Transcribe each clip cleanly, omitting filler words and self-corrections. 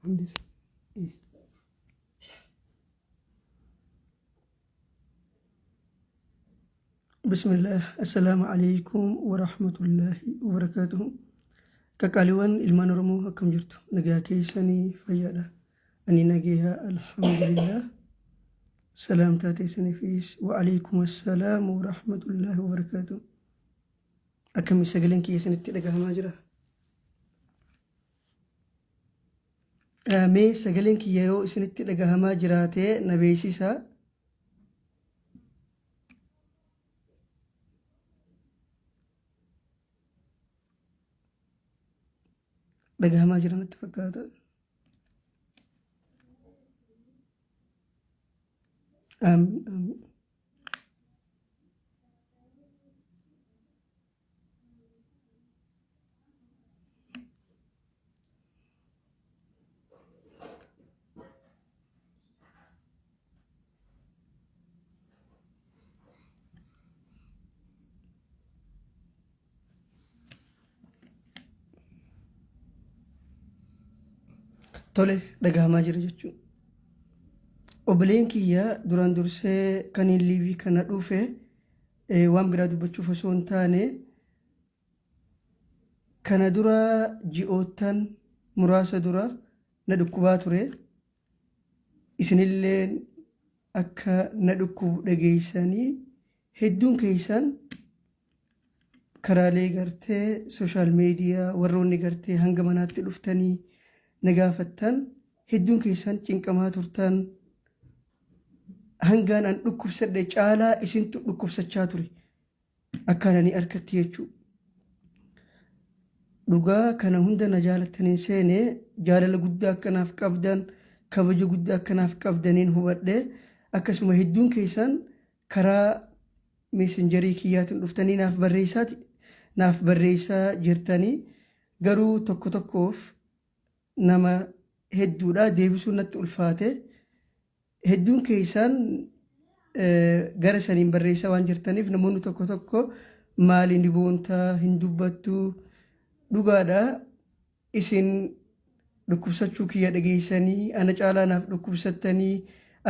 Hundi Bismillah, Assalaamu alaikum wa rahmatullahi wa barakaatuhu. Qaqqaaliiwwan ilmaan Oromoo akkam jirtu? Nagaa keessanii fayyaadha. Ani nagayaa alhamdulillah. Salaamtaa teessaniifis wa alaikum assalaam wa rahmatullahi wa barakaatuhu. Akkamii sagaleen kiyya isinitti dhagahamaa jira? Mee sagaleen kiyya yoo isinitti dhagahamaa jiraate na beeksisaa. Dhagahamaa jira natti fakkaata. Amiin amiin. Tole dhagahamaa jira jechuudha. Obboleen kiyya duraan dursee kan hin liivii kana dhufe waan biraa dubbachuuf osoo hin taane kana dura ji'oottan muraasa dura na dhukkubaa ture. Isinilleen akka na dhukkubu dhageessanii hedduun keessan karaalee gartee social media warroonni gartee hanga manaatti dhuftanii na gaafattan hedduun keessan cinqamaa turtan hangaan an dhukkubsadhe caalaa isintu dhukkubsachaa ture akkaan ani harkatti jechuu dhugaa kana hunda na jaalattaniin seene jaalala guddaa akkanaaf qabdan kabaja guddaa akkanaaf qabdaniin hubadhe akkasuma hedduun keessan karaa messengerii kiyyaatiin dhuftanii naaf barreessaa naaf barreessaa jirtanii garuu tokko tokkoof nama hedduudha deebisuun natti ulfaate hedduun keessan gara saniin barreessaa waan jirtaniif namoonni tokko tokko maaliin ni boontaa hin dubbattu dhugaadha isin dhukkubsachuu kiyya dhageessanii ana caalaa naaf dhukkubsattanii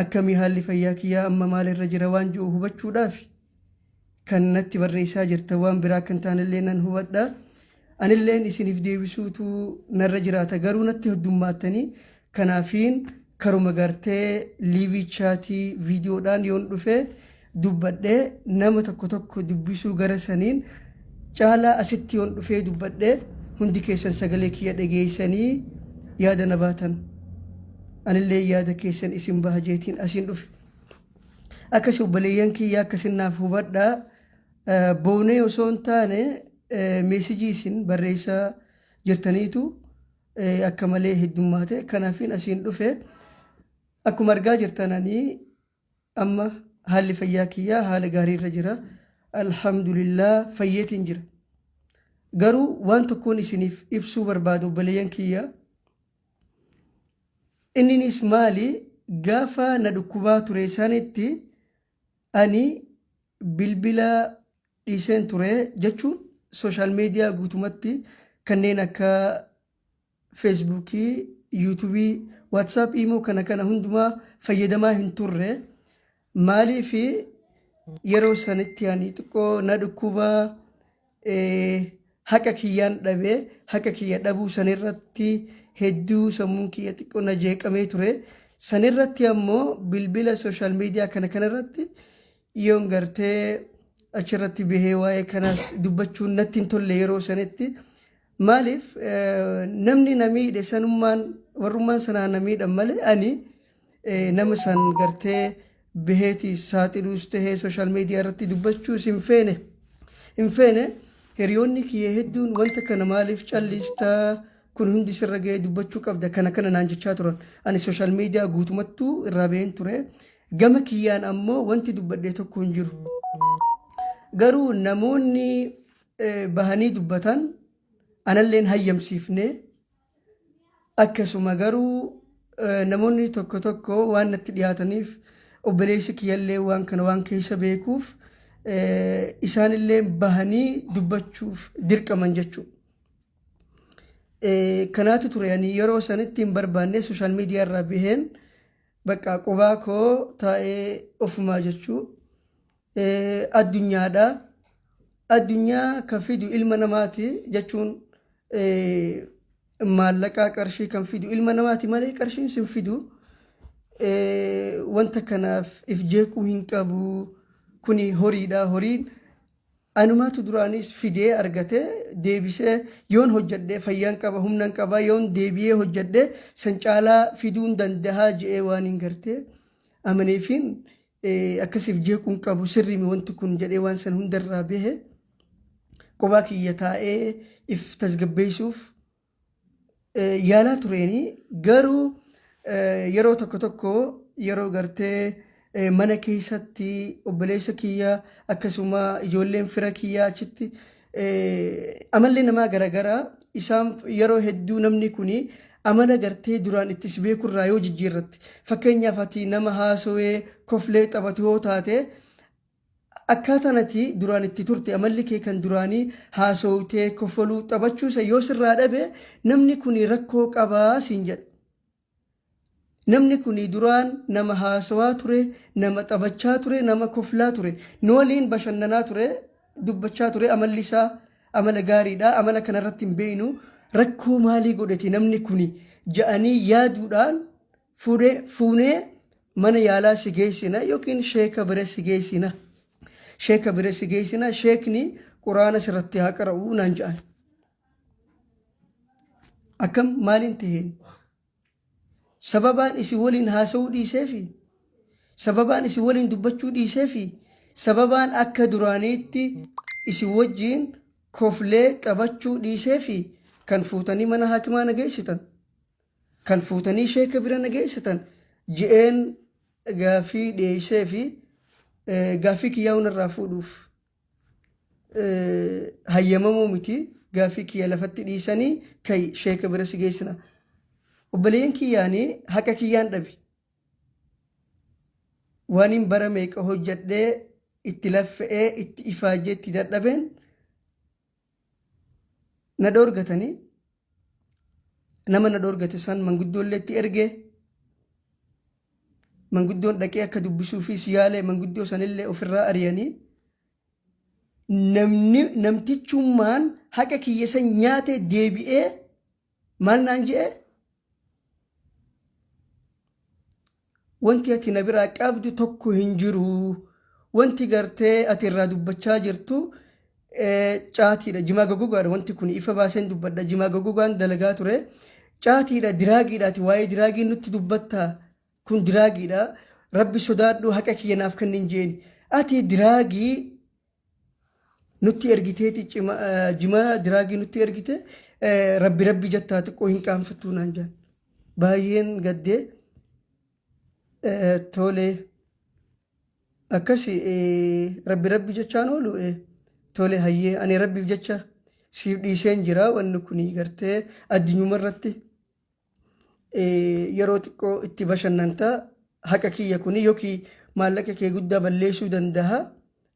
akkamii haalli fayyaa kiyyaa amma maalirra jira waan jiru hubachuudhaaf kan natti barreessaa jirtan waan biraa kan taanillee nan hubadha. Anilleen isiniif deebisuutu narra jiraata garuu natti heddummaattanii kanaafiin karuma gartee liivii chaatii viidiyoodhaan yoon dhufe dubbadhee nama tokko tokko dubbisuu gara saniin caalaa asitti yoon dhufee dubbadhee hundi keessan sagalee kiyya dhageessanii yaada na baatan anillee yaada keessan isin baha jeetiin asiin dhufe. Akkasi obboleeyyan kiyya akkasin naaf hubadhaa boonee osoo hin taane meesijii isin barreessaa jirtaniitu akka malee heddummaate kanaafiin asiin dhufe akkuma argaa jirtan ani amma haalli fayyaa kiyyaa haala gaarii irra jira alhamdulillah fayyeetiin jira garuu waan tokkoon isiniif ibsuu barbaadu obboleeyyan kiyya inninis maali gaafa na dhukkubaa ture sanitti ani bilbila dhiiseen ture jechuun social media guutumatti kanneen akka feesbuukii, yuutuubii, waatsaap, iimoo kana kana hundumaa fayyadamaa hin turre. Maaliif yeroo sanitti ani xiqqoo na dhukkuba haqa kiyyaan dhabe haqa kiyya dhabuu sanirratti hedduu sammuun kiyya xiqqoo na jeeqamee ture. Sanirratti ammoo bilbila sooshaal miidiyaa kana kanarratti yoon gartee achirratti bahee waa'ee kanaas dubbachuun natti hin tolle yeroo sanitti. Maaliif namni na miidhe sanummaan warrummaan sanaa na miidhan malee ani nama san gartee baheeti saaxiluus tahee sooshaal miidiyaa irratti dubbachuus hin feene. Hin feene hiriyoonni kiyya hedduun wanta kana maaliif callistaa kun hundi sirra ga'ee dubbachuu qabda kana kana naan jechaa turan. Ani sooshaal miidiyaa guutumattuu irraa baheen ture. Gama kiyyaan ammoo wanti dubbadhe tokko hin jiru. Garuu namoonni bahanii dubbatan analleen hayyamsiifne akkasuma garuu namoonni tokko tokko waan natti dhiyaataniif obboleessi kiyyallee waan kana waan keessa beekuuf isaanillee bahanii dubbachuuf dirqaman jechuudha. Kanaatu ture ani yeroo sanitti hin barbaanne social media irraa baheen bakka qubaa koo taa'ee ofumaa jechuu. Addunyaadha. Addunyaa kan fidu ilma namaati jechuun maallaqaa qarshii kan fidu ilma namaati malee qarshiin sin fidu. Wanta kanaaf if jeequu hin qabu. Kuni horiidha. Horiin anumaatu duraanis fidee argate deebisee yoon hojjedhe fayyaan qaba, humnan qaba, yoon deebi'ee hojjedhe san caalaa fiduun dandahaa je'ee waan hin gartee amaneefiin akkasiif jeequun qabu sirriimi wanti kun jedhee waan san hundarraa bahe qophaa kiyya taa'ee if tasgabbeessuuf yaalaa tureeni. Garuu yeroo tokko tokko yeroo gartee mana keessatti obboleessa kiyya akkasuma ijoolleen fira kiyya achitti amalli namaa garaagaraa isaan yeroo hedduu namni kuni amala gartee duraan ittis beekurraa yoo jijjiirratti, fakkeenyaaf ati nama haasawee koflee taphatu yoo taate, akkaataan ati duraan itti turte amalli kee kan duraanii haasawtee kofoluu taphachuusa yoo sirraa dhabe, namni kun rakkoo qabaa siin jedha. Namni kun duraan nama haasawaa ture, nama taphachaa ture, nama koflaa ture, nu waliin bashannanaa ture, dubbachaa ture, amalli isaa amala gaariidha, amala kanarratti hin beeknu, rakkoo maalii godhate namni kun ja'anii yaaduudhaan fuunee mana yaalaa si geessina yookiin sheeka bira si geessina. Sheeka bira si geessina, sheekni quraana sirratti haa qara'u naan jedhan. Akkam maaliin taheen? Sababaan isin waliin haasa'uu dhiiseefi, sababaan isin waliin dubbachuu dhiiseefi, sababaan akka duraaniitti isin wajjiin koflee taphachuu dhiiseefi kan fuutanii mana haakimaa na geessitan, kan fuutanii sheeka bira na geessitan je'een gaafii dhiyeessee fi gaafii kiyyaa hundarraa fuudhuuf hayyamamuu miti. Gaafii kiyya lafatti dhiisanii kai sheeka bira si geessina. Obboleeyyan kiyyaanii haqa kiyyaan dhabi. Waan hin bara meeqa hojjedhee itti laffa'ee itti ifaajee itti dadhabeen na dhoorgatanii, nama na dhoorgate san manguddoollee itti ergee, manguddoon dhaqee akka dubbisuufis yaalee, manguddoo sanillee ofirraa ari'anii, namni namtichummaan haqa kiyya san nyaate deebi'ee maal naan je'e? Wanti ati na biraa qabdu tokko hin jiru. Wanti gartee ati irraa dubbachaa jirtu caatiidha. Jimaa goggogaadha wanti kun, ifa baaseen dubbadha. Jimaa goggogaan dalagaa ture. Caatiidha, diraagiidha, ati waa'ee diraagii nutti dubbattaa. Kun diraagiidha. Rabbi sodaadhu, haqa kiyya naaf kennin jeeni. Ati diraagii nutti ergiteeti, jimaa diraagii nutti ergite, rabbi rabbi jettaa, xiqqoo hin qaanfattuu naan jaan. Baay'een gaddee. Tole, akkasi rabbi rabbi jechaan oolu, tole hayyee, ani rabbiif jecha siif dhiiseen jira. Wanni kun gartee addunyuma irratti yeroo xiqqoo itti bashannantaa, haqa kiyya kuni yookiin maallaqa kee guddaa balleessuu danda'a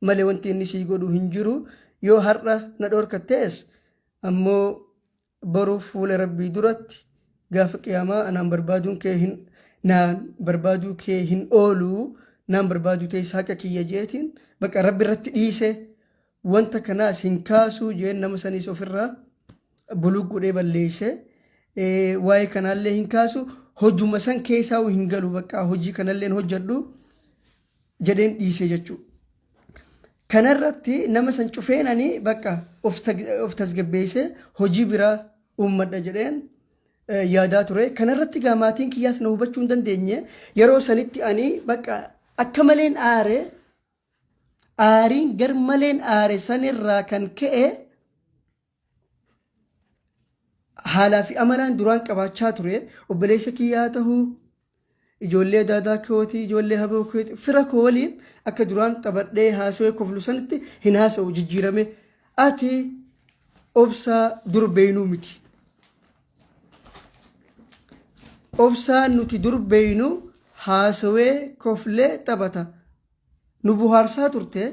malee wanti inni sii godhu hin jiru. Yoo har'a na dhorkattees ammoo boru fuula rabbii duratti gaafa qiyaamaa anaan barbaaduun kee hin naan barbaaduu kee hin oolu, naan barbaaduu teessa haqa kiyya jeetiin bakka rabbi irratti dhiise, wanta kanaas hin kaasuu jeen. Nama saniis ofirraa buluu godhee balleesse. Waa'ee kanaallee hin kaasu, hojuma san keessaa hin galu, bakka hojii kanallee hojjedhu jedheen dhiise jechuudha. Kanarratti nama san cufeenanii bakka of tasgabbeessee hojii biraa uummadha jedheen yaadaa ture. Kanarratti gaa maatiin kiyyaas na hubachuu hin dandeenye. Yeroo sanitti ani bakka akka maleen aare, aariin gar maleen aare sanirraa kan ka'e haalaa fi amalaan duraan qabaachaa ture obboleessa kiyyaa tahuu, ijoollee daadaa kootii, ijoollee haboo kootii, fira koo waliin akka duraan taphadhee haasawee koflu sanitti hin haasa'u, jijjiirame. Ati obsaa dur beeynuu miti. Obsaan nuti dur beeynu haasawee koflee taphata. Nu buhaarsaa turte.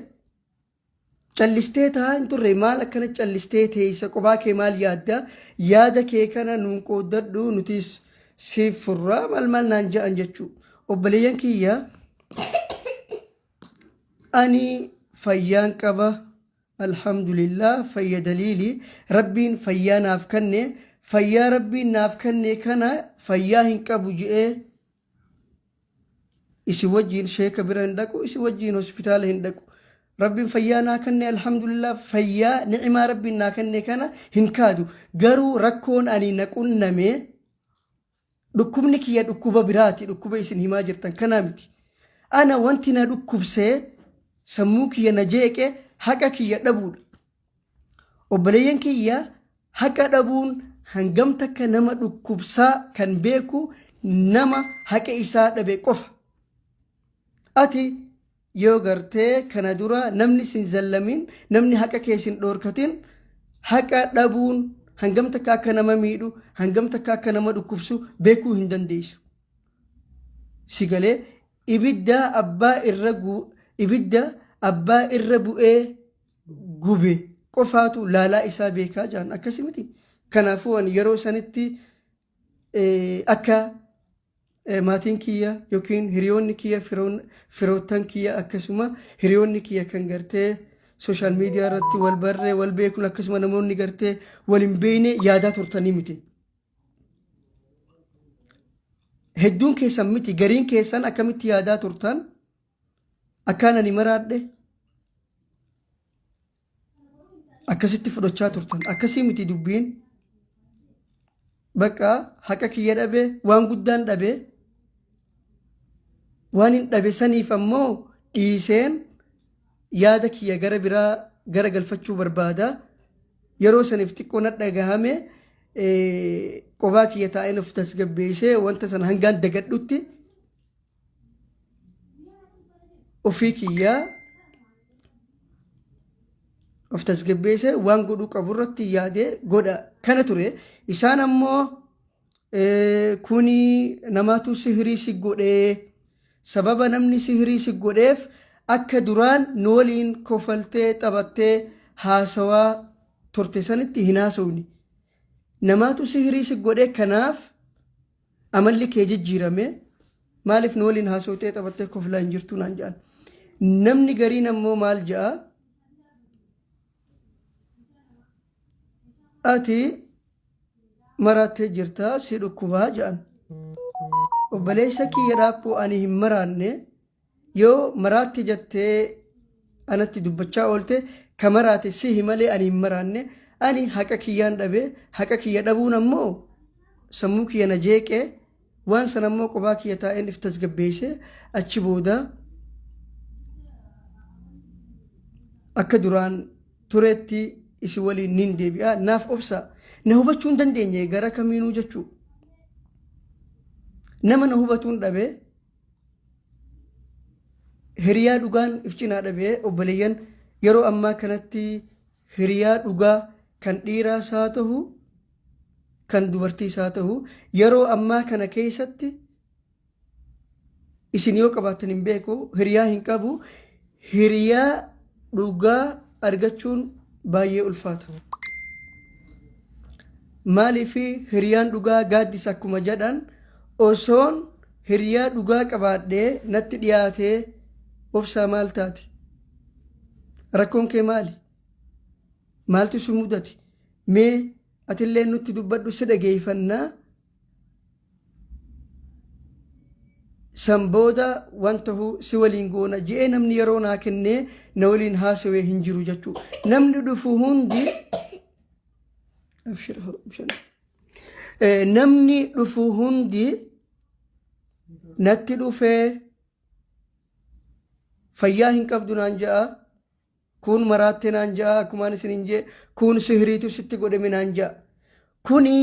Callistee taa'aa hin turre maal akkana callistee teessa qophaa kee maal yaadda yaada kee kana nuun qooddadhu nutis siif furraa maal maal naan ja'an jechuu. Obboleeyyan kiyya ani fayyaan qaba alhamdulillah fayya daliili rabbiin fayyaa naaf kanne fayyaa rabbiin naaf kanne kana fayyaa hin qabu je'ee isin wajjiin sheeka bira hin dhaqu isin wajjiin hospitaala hin dhaqu rabbiin fayyaa naa kanne alhamdulillah fayyaa ni'imaa rabbiin naa kanne kana hin kaadu garuu rakkoon ani na qunname dhukkubni kiyya dhukkuba biraati dhukkuba isin himaa jirtan kanaa miti ana wanti na dhukkubsee sammuu kiyya na jeeqe haqa kiyya dhabuudha obboleeyyan kiyya haqa dhabuun hangam takka nama dhukkubsaa kan beeku nama haqa isaa dhabe qofa. Ati yoo gartee kana dura namni sin zallamin namni haqa kee sin dhoorkatin haqa dhabuun hangam takka akka nama miidhu hangam takka akka nama dhukkubsu beekuu hin dandeessu. Si galee ibidda abbaa irra ibidda abbaa irra bu'ee gube qofaatu laalaa isaa beekaa jaan akkasi miti. Kanaafuu ani yeroo sanitti akka maatiin kiyya yookiin hiriyoonni kiyya firoottan kiyya akkasuma hiriyoonni kiyya kan gartee social media irratti wal barree wal beekuun akkasuma namoonni gartee wal hin beekne yaadaa turtanii miti. Hedduun keessan miti gariin keessan akkamitti yaadaa turtan akkaan ani maraadhe akkasitti fudhachaa turtan akkasii miti dubbiin bakka haqa kiyya dhabe waan guddaan dhabe waan hin dhabe saniif ammoo dhiiseen yaada kiyya gara biraa gara galfachuu barbaada yeroo saniif xiqqoo na dhagahame qobaa kiyya taa'een of tasgabbeessee wanta sana hangaan dagadhutti ofii kiyyaa of tasgabbeessee waan godhuu qabu irratti yaadee godha kana ture. Isaan ammoo kuni namaatu sihirii si godhee sababa namni sihirii si godheef akka duraan nu waliin kofaltee taphattee haasawaa turte sanitti hin haasofne. Namaatu sihirii si godhee kanaaf amalli kee jijjiirame maaliif nu waliin haasawtee taphattee koflaa hin jirtu naan jedhan. Namni gariin ammoo maal jedha ati maraattee jirta si dhukkubaa jedhan. Obboleessa kiyya dhaabboo ani hin maraanne yoo maraatti jettee anatti dubbachaa oolte ka maraate sihi malee ani hin maraanne ani haqa kiyyaan dhabe haqa kiyya dhabuun ammoo sammuu kiyya na jeeqee waan sana ammoo qophaa kiyya taa'een if tasgabbeessee achi booda akka duraan turetti isin waliin nin deebi'a naaf obsa na hubachuu hin dandeenye gara kamiinuu jechuu nama na hubatuun dhabe hiriyaa dhugaan if cinaa dhabee obboleeyyan yeroo ammaa kanatti hiriyaa dhugaa kan dhiiraas haa ta'u kan dubartiis haa ta'u yeroo ammaa kana keessatti isin yoo qabaattan hin beeku hiriyaa hin qabu hiriyaa dhugaa argachuun baay'ee ulfaata. Maaliif hiriyaan dhugaa gaaddisa akkuma jedhan osoon hiriyaa dhugaa qabaadhee natti dhiyaatee obsaa maal taate? Rakkoon kee maali? Maaltu si mudate? Mee atillee nutti dubbadhu si dhageeffannaa san booda waan ta'u si waliin goona je'ee namni yeroo naa kennee na waliin haasawee hin jiru jechuudha. Namni dhufu hundi abshir bishaan. Namni dhufu hundi natti dhufee fayyaa hin qabdu naan ja'a. Kun maraatte naan ja'a akkumaan isin hin jee kun sihiriitu sitti godhame naan ja'a. Kuni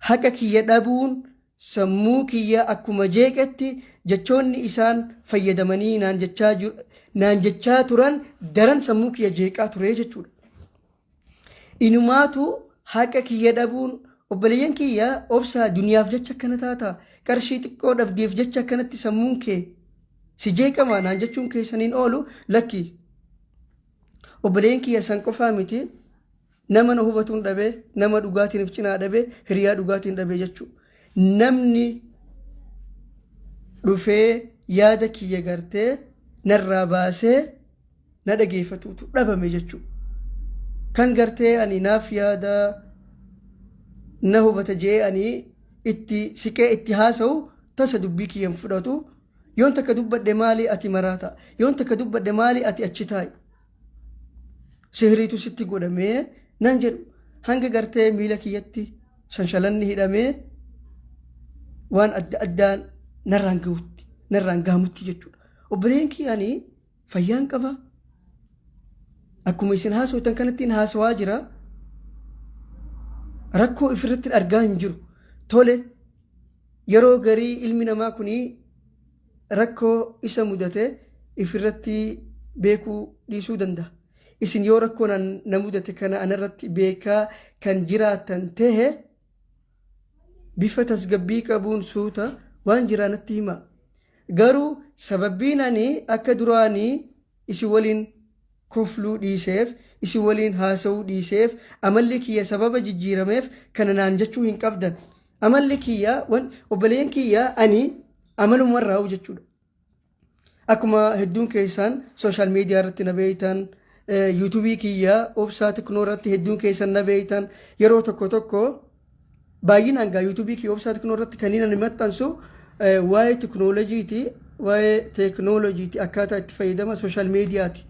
haqa kiyya dhabuun sammuu kiyya akkuma jeeqetti jechoonni isaan fayyadamanii naan jechaa turan daran sammuu kiyya jeeqaa ture jechuudha. Inumaatu haqa kiyya dhabuun obboleeyyan kiyya obsaa duniyaaf jecha akkana taata qarshii xiqqoo dhabdeef jecha akkanatti sammuun kee si jeeqama naan jechuun keessaniin oolu lakki. Obboleen kiyya san qofaa miti, nama na hubatuun dhabee, nama dhugaatiin if cinaa dhabee, hiriyaa dhugaatiin dhabee jechuudha. Namni dhufee yaada kiyya gartee narraa baasee na dhageeffatuutu dhabame jechuudha. Kan gartee ani naaf yaada na hubata jee ani itti siqee itti haasa'u tasa dubbii kiyya hin fudhatu. Yoon takka dubbadhe maali ati maraata? Yoon takka dubbadhe maali ati achi taa'i? Sihiriitu sitti godhamee nan jedhu. Hanga gartee miila kiyyatti shanshalanni hidhamee waan adda addaan narraan gahutti, narraan gahamutti jechuudha. Obboleen kiyya ani fayyaan qaba. Akkuma isin haasawtan kanattiin haasawaa jira. Rakkoo ifirratti argaa hin jiru. Tole, yeroo garii ilmi namaa kuni rakkoo isa mudate ifirratti beekuu dhiisuu danda'a. Isin yoo rakkoo na mudate kana anarratti beekaa kan jiraattan ta'e, bifa tasgabbii qabuun suuta waan jiraa natti hima. Garuu sababbiin ani akka duraanii isin waliin kofluu dhiiseef, isin waliin haasa'uu dhiiseef, amalli kiyya sababa jijjiirameef kana naan jechuu hin qabdan. Amalli kiyya, obboleeyyan kiyya, ani amaluma irraa jechuudha. Akkuma hedduun keessan social media irratti na beektan, YouTubeii kiyya Obsaa Teknoo irratti hedduun keessan na beektan, yeroo tokko tokko baay'inaan gaa YouTubeii kiyya Obsaa Teknoo irratti kan inni maxxansu waa'ee teknooloojiiti, waa'ee teeknooloojiiti, akkaataa itti fayyadama social mediaati.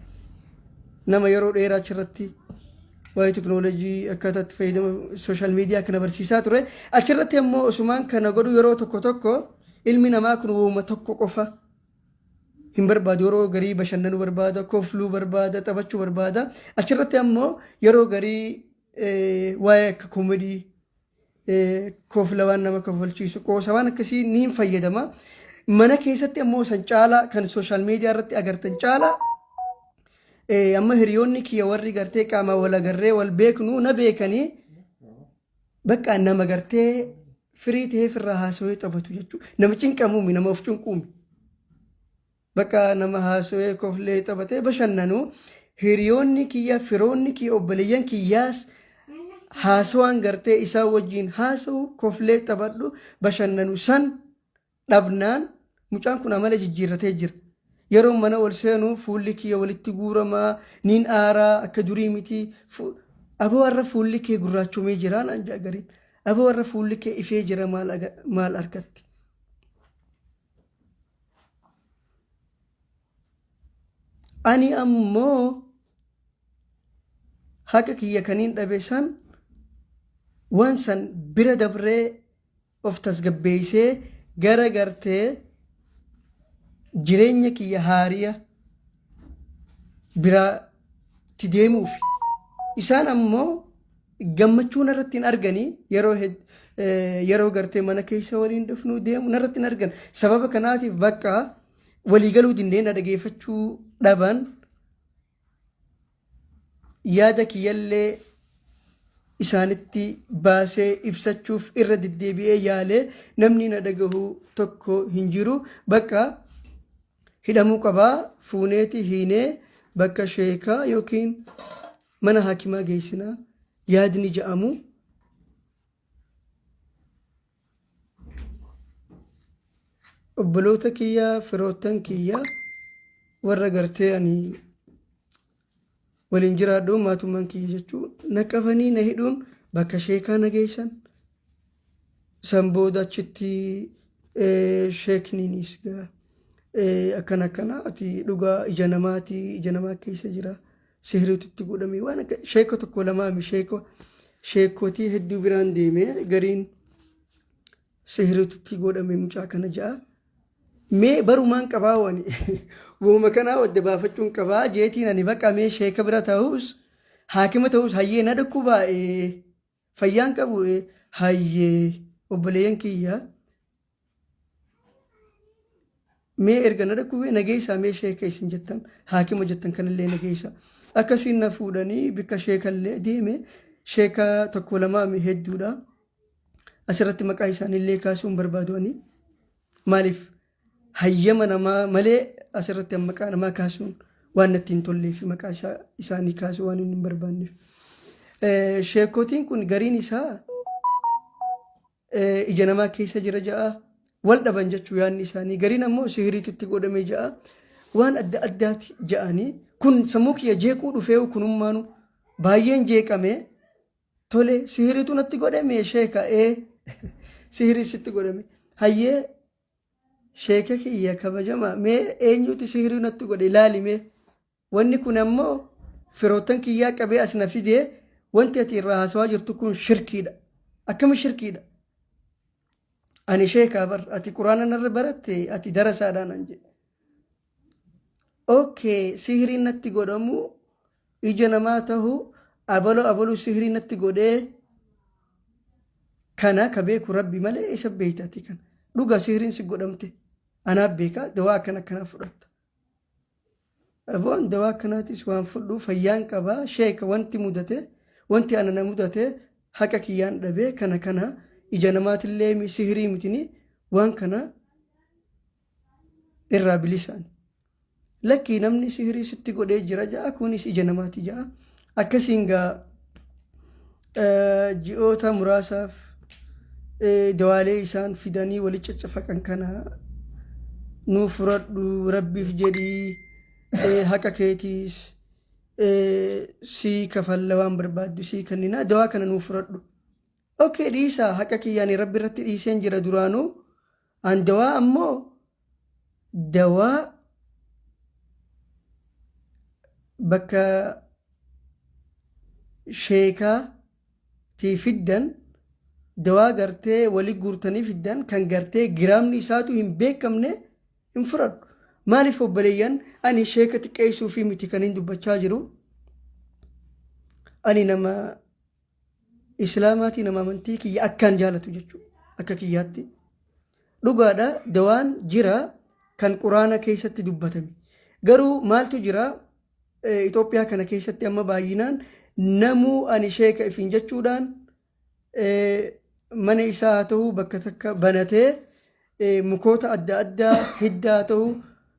Nama yeroo dheeraa achirratti waa'ee teknooloojii, akkaataa itti fayyadama social media kana barsiisaa ture. Achirratti ammoo osumaan kana godhu yeroo tokko tokko ilmi namaa kun uuma tokko qofa hin barbaadu. Yeroo garii bashannanuu barbaada, kofluu barbaada, taphachuu barbaada. Achirratti ammoo yeroo garii waa'ee akka comedy, kofla, waan nama kofalchiisu, qoosa, waan akkasii niin fayyadama. Mana keessatti ammoo san caalaa, kan social media irratti agartan caalaa, amma hiriyoonni kiyya warri gartee qaama wal agarree wal beeknu na beekanii, bakka nama gartee firii ta'eef irraa haasawee taphatu jechuudha. Nama cinqamuumi, nama of cinquumi. Bakka nama haasawee koflee taphatee bashannanu, hiriyoonni kiyya, firoonni kiyya, obboleeyyan kiyyaas haasawaan gartee isaan wajjin haasawu, koflee taphadhu, bashannanu san dhabnaan mucaan kun amala jijjiirratee jira. Yeroo mana ol seenu fuulli kiyya walitti guuramaa, niin aaraa, akka durii miti. Aboo, har'a fuulli kee gurraachomee jira naan jedha gariin. Aboo, har'a fuulli kee ifee jira, maal argatti? Ani ammoo haqa kiyya kaniin dhabe san, waan san bira dabree of tasgabbeessee gara gartee jireenya kiyya haariya biraatti deemuuf, isaan ammoo gammachuu narratti hin arganii. Yeroo gartee mana keessa waliin dhufnu deemu narratti hin argan. Sababa kanaatiif bakka waliigaluu dinnee na dhageeffachuu dhaban. Yaada kiyyallee isaanitti baasee ibsachuuf irra deddeebi'ee yaalee namni na dhagahu tokko hin jiru. Bakka hidhamuu qabaa, fuuneeti hiinee bakka sheekaa yookiin mana hakimaa geessinaa yaadni ja'amu. Obboloota kiyya, firoottan kiyya, warra gartee ani waliin jiraadhu, maatummaan kiyya jechuun, na qabanii na hidhuun bakka sheekaa na geessan. San booda achitti sheekniinis akkana akkana, ati dhugaa ija namaati, ija namaa keessa jira, sihiriitu itti godhame, waan akka sheeka tokko lamaami, sheeka sheekotii hedduu biraan deemee gariin sihiriitu itti godhame mucaa kana ja'a. Mee barumaan qabaa, wani wooma kanaa wadda baafachuun qabaa jeetiin, ani baqa mee sheeka bira ta'us haakima ta'us, hayyee na dhukkubaa, fayyaan qabu, hayyee obboleeyyan kiyya, mee erga na dhukkubee nageessaa, mee sheeka isin jettan, haakima jettan kanallee nageessa. Akkasiin na fuudhanii bikka sheekallee deeme. Sheeka tokko lamaami, hedduudha. Asirratti maqaa isaaniillee kaasuun barbaadu ani. Maaliif? Hayyama namaa malee asirratti maqaa namaa kaasuun Waan natti hin tolleef maqaa isaanii kaasuu waan hin barbaanneef. Sheekotiin kun gariin isaa ija namaa keessa jira ja'a. Wal dhaban jechuu yaadni isaanii. Gariin ammoo sihiriitu itti godhame ja'a. Waan adda addaati ja'anii. Kun sammuu kiyya jeequu dhufee kunummaanu baay'een jeeqame. Tole, sihiriitu natti godhame sheeka? Ee, sihirii sitti godhame. Hayyee sheeka kiyya kabajamaa, mee eenyutu sihirii natti godhe ilaali mee. Wanni kun ammoo firoottan kiyyaa qabee as na fidee, wanti ati irraa haasawaa jirtu kun shirkiidha. Akkami shirkiidha? Ani sheekaa bar, ati quraana narra baratte, ati darasaadhaan an jedhe. Okay, sihiriin natti godhamu ija namaa tahu, abaloo abaluu sihirii natti godhee, kana ka beeku Rabbi malee isa beeyta ati kana. Dhuga sihiriin si godhamte anaaf beeka, dawaa akkana akkanaa fudhatta. Aboon dawaa akkanaatis waan fudhu fayyaan qabaa sheeka, wanti mudate, wanti ana na mudate, haqa kiyyaan dhabee, kana kana ija namaatillee sihirii mitini, waan kana irraa bilisaan. Lakkii, namni sihirii sitti godhee jira ja'a, kunis ija namaati ja'a. Akkasiin gaa ji'oota muraasaaf dawaalee isaan fidanii walitti caccafaqan kana nuu furadhu, Rabbiif jedhii, haqa keetiis sii kafalla, waan barbaaddu sii kenninaa, dawaa kana nuu furadhu. Okay, dhiisaa, haqa kiyyaanii Rabbi irratti dhiiseen jira duraanuu. An dawaa ammoo dawaa bakka sheekaa fiddan, dawaa gartee wali guurtanii fiddan kan gartee giraamni isaatu hin beekamne hin fudhadhu. Maaliif obboleeyyan, ani sheeka xiqqeessuu fi miti kan hin dubbachaa jiru. Ani nama Islaamaatii, nama amantii kiyya akkaan jaalatu jechuudha. Akka kiyyaatti. Dhugaadha, dawaan jira kan quraana keessatti dubbatame. Garuu maaltu jira, Itoophiyaa kana keessatti amma baay'inaan namuu ani sheeka ifiin jechuudhaan mana isaa haa ta'u bakka takka banatee mukoota adda addaa, hidda haa ta'u,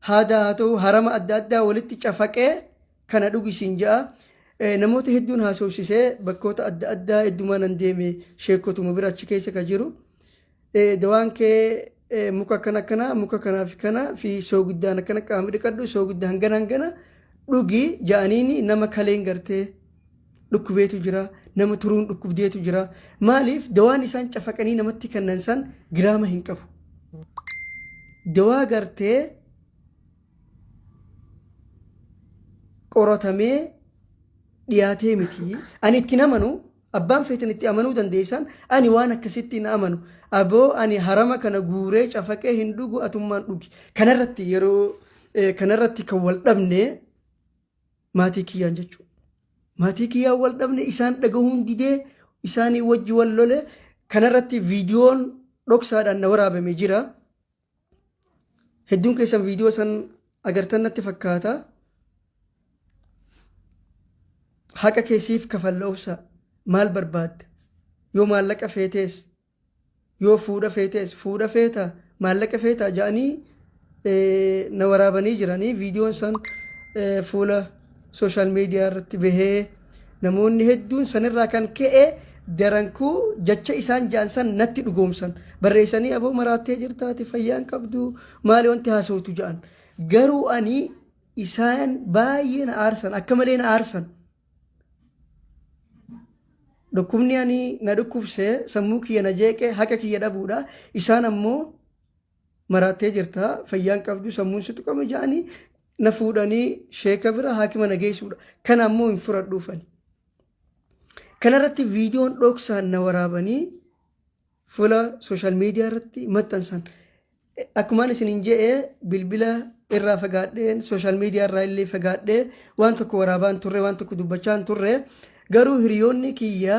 haadaa haa ta'u, harama adda addaa walitti cafaqee kana dhugisiin ja'a. Namoota hedduun haasofsisee, bakkoota adda addaa heddumaan an deeme, sheekotuma bira achi keessa ka jiru. Dawaan kee muka akkana akkana, muka kanaa fi kana fi soogiddaan akkana qaama dhiqadhu, soogidda hangana hangana dhugi ja'aniini, nama kaleen gartee dhukkubeetu jira, nama turuun dhukkubdeetu jira. Maaliif? Dawaan isaan cafaqanii namatti kennan san giraama hin qabu. Dawaa gartee qoratamee dhiyaatee miti. Ani itti amanu, abbaan feetan itti amanuu dandeessan, ani waan akkasitti hin amanu. Aboo, ani harama kana guuree cafaqee hin dhugu, atummaan dhugi. Kanarratti yeroo kanarratti kan wal dhabne maatii kiyyaan jechuudha. Maatii kiyyaan wal dhabne, isaan dhagahuun didee isaanii wajji wal lole. Kanarratti viidiyoon dhoksaadhaan na waraabame jira. Hedduun keessan viidiyoo san agartan natti fakkaata. Haqa keessiif kafalla, obsa, maal barbaadda? Yoo maallaqa feetees, yoo fuudha feetees, fuudha feeta, maallaqa feeta ja'anii na waraabanii jiranii. Viidiyoon san fuula social media irratti bahee, namoonni hedduun sanirraa kan ka'e darankuu jecha isaan ja'an san natti dhugoomsan, barreessanii, "Aboo, maraattee jirtaati, fayyaan qabdu, maali wanti haasawtu?" ja'an. Garuu ani isaan baay'ee na aarsan, akka malee na aarsan. Dhukkubni ani na dhukkubse, sammuu kiyya na jeeqe, haqa kiyya dhabuudha. Isaan ammoo "Maraattee jirta, fayyaan qabdu, sammuun si tuqame" ja'anii na fuudhanii sheeka bira, haakima na geessuudha. Kana ammoo hin fudhadhuufani. Kanarratti viidiyoon dhoksaan na waraabanii fuula social media irratti maxxansan. Akkumaan isiniin je'e, bilbila irraa fagaadheen, social media irraa illee fagaadhee, waan tokko waraabaan turre, waan tokko dubbachaan turre. Garuu hiriyoonni kiyya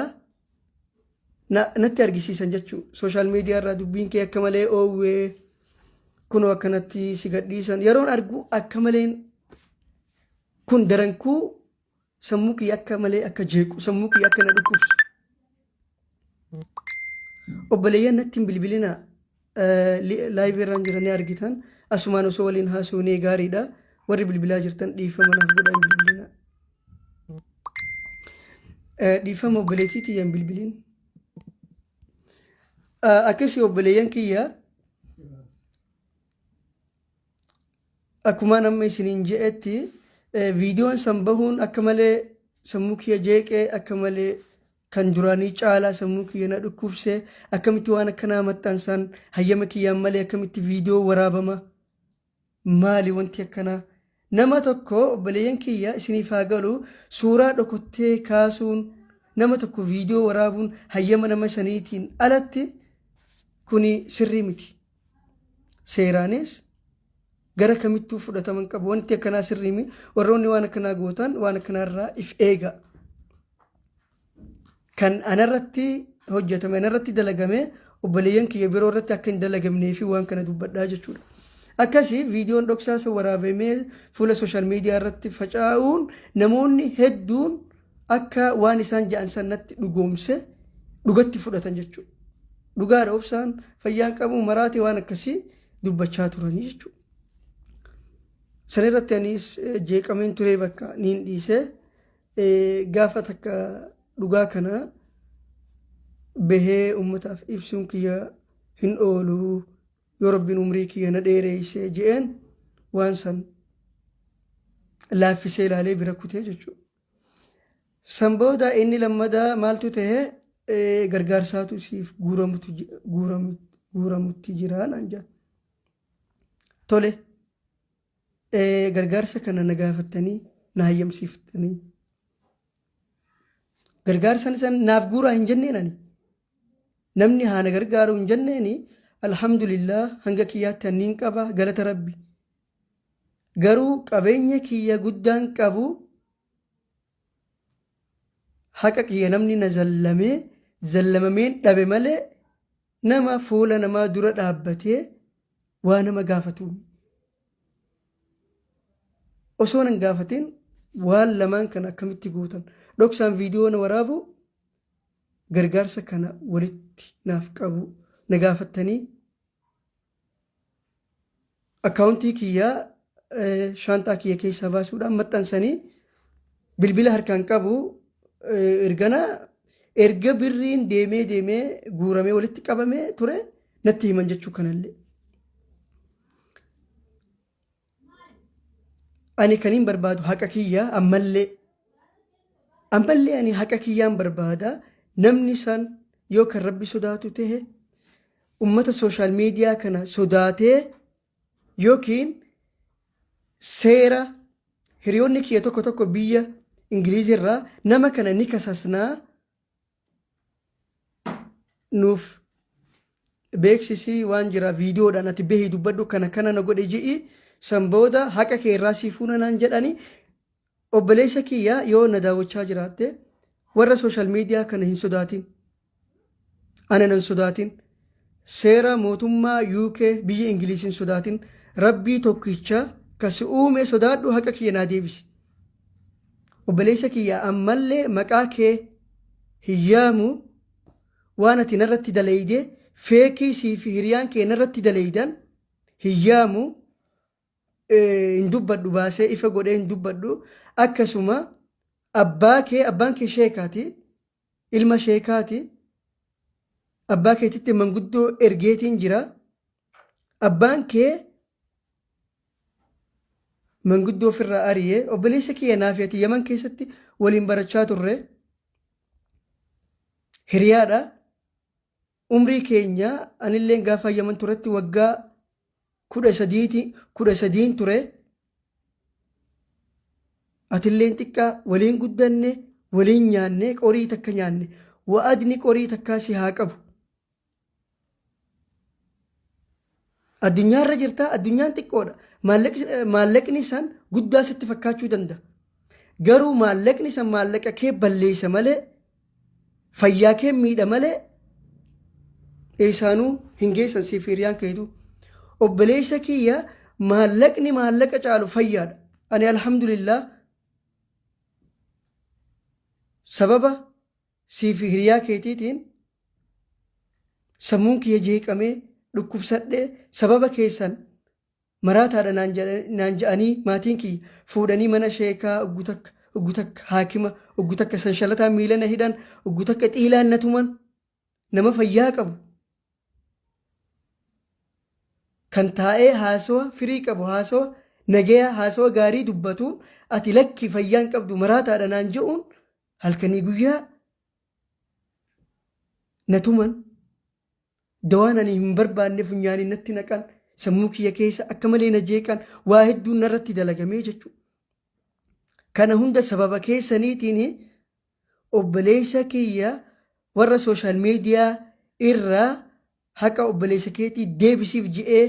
natti argisiisan jechuu, social media irraa dubbiin kee akka malee oowwee, kunoo akkanatti si gadhiisan. Yeroon argu akka maleen kun darankuu sammuu kiyya akka malee akka jeequ, sammuu kiyya akka na dhukkubsu. Obboleeyyan, natti hin bilbilinaa, live irraan jiranii argitan, asumaan osoo waliin haasofnee gaariidha. Warri bilbilaa jirtan dhiifama naaf godhaa hin bilbilinaa. Dhiifama obboleettii tiyya hin bilbilin. Akkasii obboleeyyan kiyya akkumaan amma isiniin je'etti viidiyoon san bahuun akka malee sammuu kiyya jeeqee akka malee kan duraanii caalaa sammuu kiyya na dhukkubse akkamitti waan akkanaa maxxansan hayyama kiyyaan malee akkamitti viidiyoo waraabama maali wanti akkanaa nama tokko obboleeyyan kiyya isiniif haa galu suuraa dhokottee kaasuun nama tokko viidiyoo waraabuun hayyama nama saniitiin alatti kuni sirrii miti seeraanis gara kamittuu fudhatama hin qabu. Wanti akkanaa sirrii miti. Warroonni waan akkanaa gootan waan akkanaarraa if eega. Kan anarratti hojjetame anarratti dalagame obboleeyyan kiyya biroo irratti akka hin dalagamnee fi waan kana dubbadhaa jechuudha. Akkasii viidiyoon dhoksaa sun waraabamee fuula sooshaal miidiyaa irratti faca'uun namoonni hedduun akka waan isaan ja'an sanatti dhugoomse dhugatti fudhatan jechuudha. Dhugaadha obsaan fayyaan qabu maraatee waan akkasii dubbachaa turanii jechuudha. San irratti anis jeeqameen turee bakka niin dhiisee gaafa takka dhugaa kana bahee uummataaf ibsuun kiyya hin oolu yoo rabbiin umrii kiyya na dheereessee je'een waan san laaffisee ilaalee bira kutee jechuudha. San booda inni lammadaa maaltu ta'e gargaarsaatu siif guuramutti jira naan jedhan. Tole gargaarsa kana na gaafattanii na hayyamsiiftanii gargaarsan san naaf guuraa hin jenneen ani. Namni haa na gargaaru hin jenneeni alhamdulillah hanga kiyyaatti anniin qaba galata rabbi. Garuu qabeenya kiyya guddaan qabu haqa kiyya namni na zallamee zallamameen dhabe malee nama fuula namaa dura dhaabbatee waa nama gaafatu. Osoo nan gaafatin waan lamaan kana akkamitti gootan dhoksaan viidiyoo na waraabu gargaarsa kana walitti naaf qabu na gaafattanii akkaawuntii kiyyaa shaanxaa kiyya keessaa baasuudhaan maxxansanii bilbila harkaan qabu ergana erga birriin deemee deemee guuramee walitti qabamee ture natti himan jechuu kanallee. Ani kaniin barbaadu haqa kiyya ammallee ammallee ani haqa kiyyaan barbaada namni san yoo kan rabbi sodaatu ta'e ummata sooshaal miidiyaa kana sodaatee yookiin seera hiriyoonni kiyya tokko tokko biyya Ingiliizii irraa nama kana ni kasasnaa nuuf beeksisii waan jira viidiyoodhaan ati bahii dubbadhu kana kana na godhe ji'i san booda haqa kee irraa sii fuuna naan jedhani obboleessa kiyya yoo na daawwachaa jiraatte warra sooshaal miidiyaa kana hin sodaatin ana nan sodaatin seera mootummaa UK biyya Ingiliis hin sodaatin rabbii tokkicha ka si uume sodaadhu haqa kiyya naa deebisi. Obboleessa kiyya ammallee maqaa kee hin yaamu waan ati narratti dalayde feekii sii fi hiriyaan kee narratti dalaydan hin yaamu hin dubbadhu baasee ifa godhee hin dubbadhu akkasuma abbaa kee abbaan kee sheekaati ilma sheekaati abbaa keetitti manguddoo ergeetiin jira abbaan kee manguddoo ofirraa ari'ee obboleessa kiyya naafi ati yaman keessatti waliin barachaa turre hiriyaadha umrii keenya anilleen gaafa yaman turetti waggaa kudha sadiiti kudha sadiin ture atilleen xiqqaa waliin guddanne waliin nyaanne qorii takka nyaanne wa'adni qorii takkaa si haa qabu Addunyaarra jirta addunyaan xiqqoodha. Maallaqni san guddaa sitti fakkaachuu danda'a. Garuu maallaqni san maallaqa kee balleessa malee fayyaa kee miidha malee eessaanuu hin geessan siif hiriyaan keetu. Obboleessa kiyya maallaqni maallaqa caalu fayyaadha. Ani alhamdulillah sababa siif hiriyaa keetiitiin sammuun kiyya jeeqamee dhukkubsadhee sababa keessan Maraataadha naan ja'anii maatiin kiyya fuudhanii mana sheekaa oggu takka, oggu takka haakima, oggu takka sanshalataan miila na hidhan, oggu takka xiilaan na tuman. Nama fayyaa qabu kan taa'ee haasawa firii qabu, haasawa nagayaa, haasawa gaarii dubbatuun ati lakki fayyaan qabdu maraataadha naan je'uun halkanii guyyaa na tuman. Dawaan ani hin barbaanne funyaaniin natti naqan, sammuu kiyya keessa akka malee na jeeqan, waa hedduun narratti dalagamee jechuudha. Kana hunda sababa keessaniitiin obboleessa kiyya warra social media irraa haqa obboleessa keetii deebisiif je'ee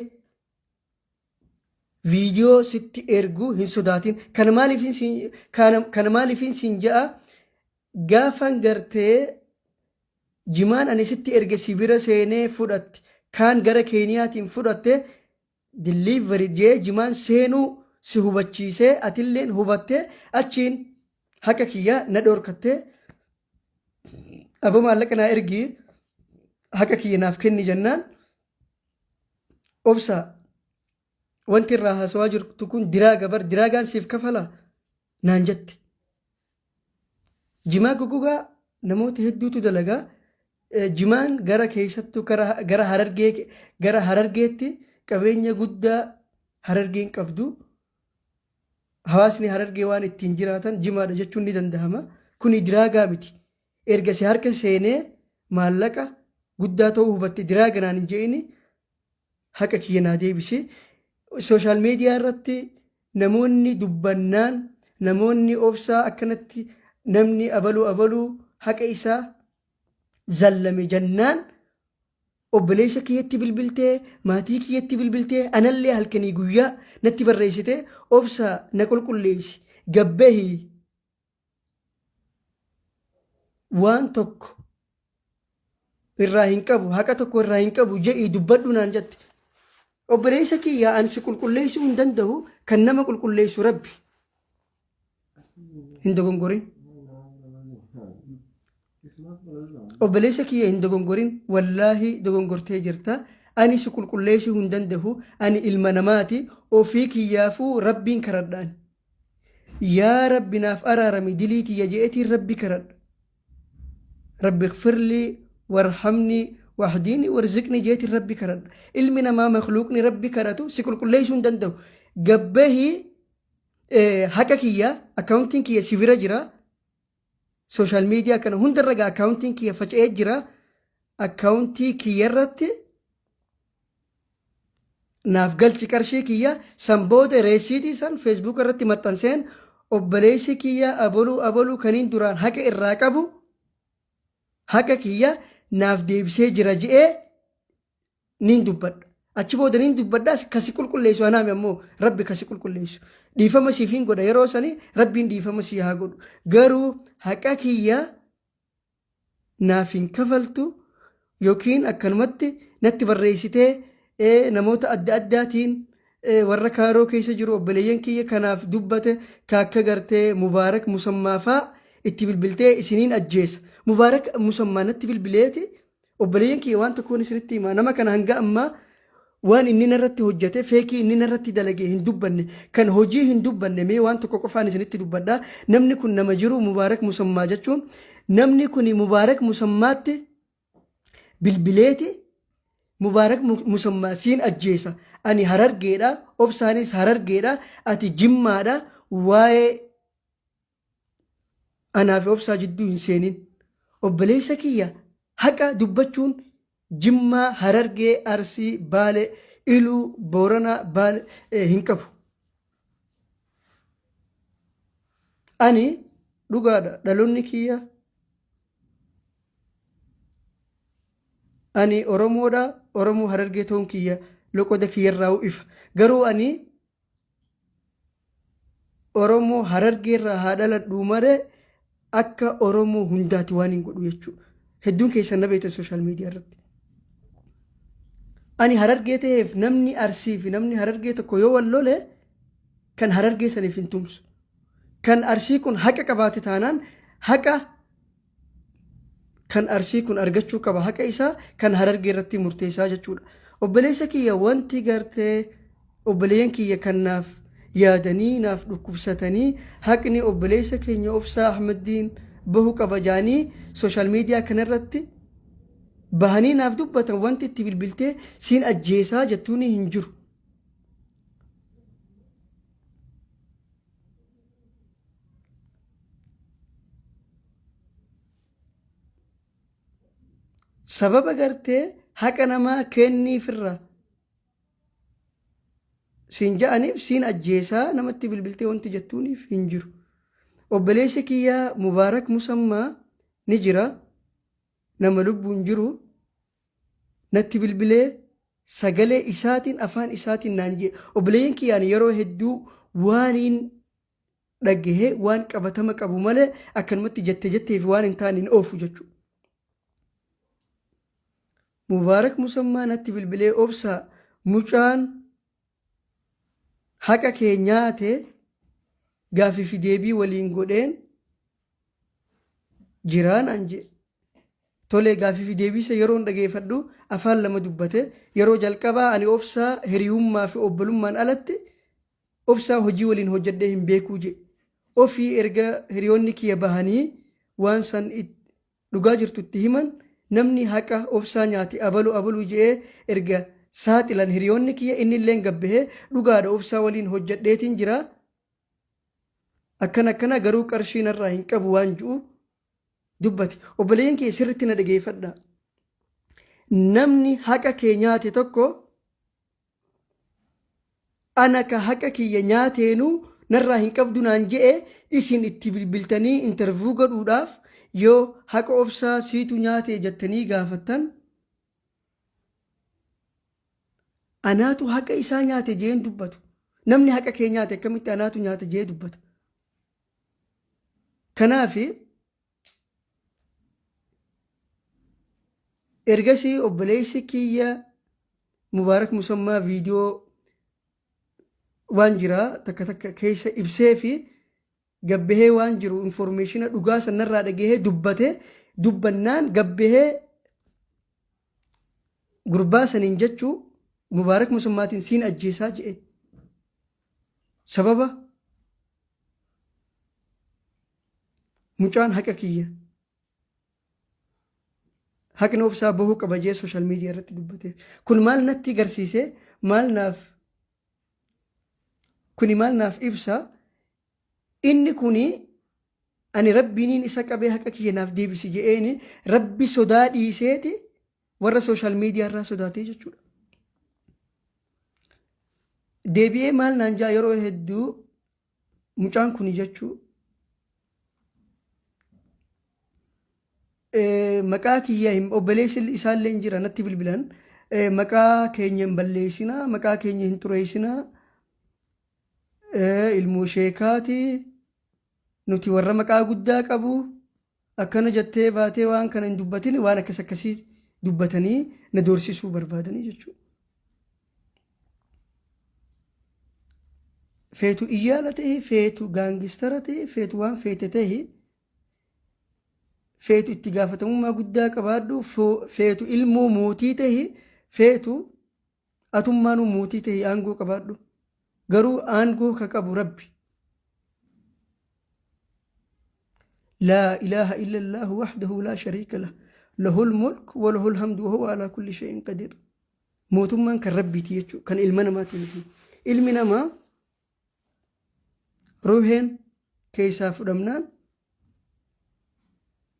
viidiyoo sitti ergu hin sodaatin. Kana maaliifin siin ja'a? Gaafan gartee jimaan ani sitti erge si bira seenee fudhatte, kaan gara Keeniyaatiin fudhatte, delivery jee jimaan seenuu si hubachiisee, atilleen hubattee achiin haqa kiyya na dhoorkattee, aboo maallaqa naa ergii haqa kiyya naaf kenni jennaan, obsa wanti irraa haasawaa jirtu kun diraaga bar, diraagaan siif kafala naan jette. Jimaa goggogaa namoota hedduutu dalagaa. Jimaan gara keessattuu gara Harargee, gara Harargeetti qabeenya guddaa Harargeen qabdu. Hawaasni Harargee waan ittiin jiraatan jimaadha jechuun ni danda'ama. Kuni diraagaa miti. Erga si harka seenee maallaqa guddaa ta'uu hubatte diraaga naan hin je'ini, haqa kiyya naa deebisi. Social media irratti namoonni dubbannaan, namoonni obsaa akkanatti namni abaluu abaluu haqa isaa zallame jennaan, obboleessa kiyyatti bilbiltee, maatii kiyyatti bilbiltee, anallee halkanii guyyaa natti barreessitee, obsa na qulqulleessi, gabbahi, waan tokko irraa hin qabu, haqa tokko irraa hin qabu je'ii dubbadhu naan jette. Obboleessa kiyya, ani si qulqulleessuu hin danda'u, kan nama qulqulleessu Rabbi. Hin dogongorin. Obboleessa kiyya, hin dogongorin, wallaahi dogongortee jirta. Ani si qulqulleessuu hin danda'u, ani ilma namaati, ofii kiyyaafuu Rabbiin karadhaan. Yaa Rabbi, naaf araarami dilii tiyya je'etiin Rabbi karadha. Rabbi ighfirlii warhamnii wahdiinii warziqnii jeetiin Rabbi kadhadha. Ilmi namaa makluuqni Rabbi kadhatu si qulqulleessuu hin danda'u. Gabbahii haqa kiyya, akkaawuntiin kiyya si bira jira. Social media kana hundarra gaa akkaawuntiin kiyya faca'ee jira. Akkaawuntii kiyya irratti naaf galchi qarshii kiyya. San booda reesiitii san Facebook irratti maxxanseen, obboleessi kiyya aboluu aboluu kaniin duraan haqa irraa qabu haqa kiyya naaf deebisee jira je'ee niin dubbadha. Achi booda niin dubbadhaas, kasi qulqulleessu anaami ammoo Rabbi kasi qulqulleessu. Dhiifama siif hin godha yeroo sani, Rabbiin dhiifama sii haa godhu. Garuu haqa kiyya naaf hin kafaltu yookiin akkanumatti natti barreessitee namoota adda addaatiin warra kaaroo keessa jiru obboleeyyan kiyya kanaaf dubbate ka akka gartee Mubaarak Musammaa faa itti bilbiltee isiniin ajjeesa. Mubaarak Musammaa natti bilbileeti. Obboleeyyan kiyya, waan tokkoon isinitti hima. Nama kana hanga ammaa waan inni narratti hojjete, feekii inni narratti dalage hin dubbanne, kan hojii hin dubbanne. Mee waan tokko qofaan isinitti dubbadha. Namni kun nama jiru Mubaarak Musammaa jechuun, namni kun Mubaarak Musammaatti bilbileeti, Mubaarak Musammaa siin ajjeesa, ani Harargeedha, obsaanis Harargeedha, ati Jimmaadha, waa'ee anaa fi obsaa jidduu hin seenin. Obboleessa kiyya, haqa dubbachuun Jimmaa, Harargee, Arsii, Baale, Iluu, Booranaa, Baale hin qabu. Ani dhugaadha, dhaloonni kiyya ani Oromoodha. Oromoo Harargee ta'uun kiyya loqoda kiyyarraa ifa. Garuu ani Oromoo Harargeerraa haa dhaladhuu malee akka Oromoo hundaati waan hin godhu jechuudha. Hedduun keessan na beektan social media irratti. Ani Harargee ta'eef namni Arsii fi namni Harargee tokko yoo wal lole kan Harargee saniif hin tumsu. Kan Arsii kun haqa qabaate taanaan haqa kan Arsii kun argachuu qaba, haqa isaa kan Harargee irratti murteessaa jechuudha. Obboleessa kiyya, wanti gartee Obboleeyyan kiyya kan naaf yaadanii naaf dhukkubsatanii haqni obboleessa keenya Obsaa Ahmaddiin bahu qaba jaanii social media kanarratti bahanii naaf dubbatan wanti itti bilbiltee siin ajjeesaa jettuuni hin jiru. Sababa gartee haqa namaa kenniifirra siin ja'aniif siin ajjeesaa namatti bilbiltee wanti jettuuniif hin jiru. Obboleessi kiyyaa Mubaarak Musammaa ni jira. Nama lubbuun jiru natti bilbilee sagalee isaatiin afaan isaatiin naan jee obboleeyyan kiyyaan yeroo hedduu waaniin dhagahee waan qabatama qabu malee akkanumatti jette jettee fi waan hin taane hin oofu jechuudha. Mubaarak Musammaa natti bilbilee obsaa mucaan haqa kee nyaate gaafii fi deebii waliin godheen jiraa naan jedhe. Tolee gaafii fi deebiisa yeroon dhageeffadhu afaan lama dubbate yeroo jalqabaa ani obsaa hiriyummaa fi obbolummaan alatti Obsaa hojii waliin hojjadhee hin beekuu jedhe. Ofii erga hiriyoonni kiyya bahanii waan san dhugaa jirtu itti himan namni haqa obsaa nyaate abalu abalu je'ee erga saaxilan hiriyoonni kiyya innilleen gabbahee dhugaadha obsaa waliin hojjadheetiin jira akkana akkana garuu qarshii narraa hin qabu waan ju'u dubbate. Obboleeyyan kiyya sirritti na dhageeffadhaa. Namni haqa kee nyaate tokko Ana ka haqa kiyya nyaateenuu narraa hin qabdu naan je'e isin itti bilbiltanii interview godhuudhaaf yoo haqa obsaa siitu nyaate jattanii gaafattan anaatu haqa isaa nyaate je'een dubbatu. Namni haqa kee nyaate akkamitti anaatu nyaate je'ee dubbata. Kanaafi Ergasii obboleessi kiyya Mubaarak Musammaa viidiyoo waan jira takka takka keessa ibsee fi gabbahee waan jiru informeeshina dhugaa sanarraa dhagahee dubbate dubbannaan gabbahee gurbaa saniin jechuu Mubaarak Musammaatiin siin ajjeesaa jedhe. Sababa Mucaan haqa kiyya haqni obsaa bahuu qaba jee social media irratti dubbateef. Kun maal natti garsiise maal naaf kuni maal naaf ibsa inni kuni ani rabbiiniin isa qabee haqa kiyya naaf deebisi je'eeni rabbi sodaa dhiiseeti warra social media irraa sodaatee jechuudha. Deebi'ee maal naan jaa yeroo hedduu Mucaan kuni jechuu maqaa kiyya hin obboleessi isaallee hin jira natti bilbilan maqaa keenya hin balleessinaa maqaa keenya hin xureessinaa ilmoo sheekaati nuti warra maqaa guddaa qabu akkana jettee baatee waan kana hin dubbatin waan akkas akkasii dubbatanii na doorsisuu barbaadanii jechuudha. Feetu iyyaala ta'e, feetu gaangistara ta'e, feetu waan feete ta'e, feetu itti gaafatamummaa guddaa qabaadhu, feetu ilmoo mootii ta'e, feetu atummaanuu mootii ta'e aangoo qabaadhu. Garuu aangoo ka qabu Rabbi. Laa ilaaha illallahu wahdahu laa shariika lah. Lahul mulk wa lahul hamdu wa huwa alaa kulli shay'in qadiir. Mootummaan kan Rabbiiti jechuudha. Kan ilma namaati miti. Ilmi namaa ruuheen keessaa fudhamnaan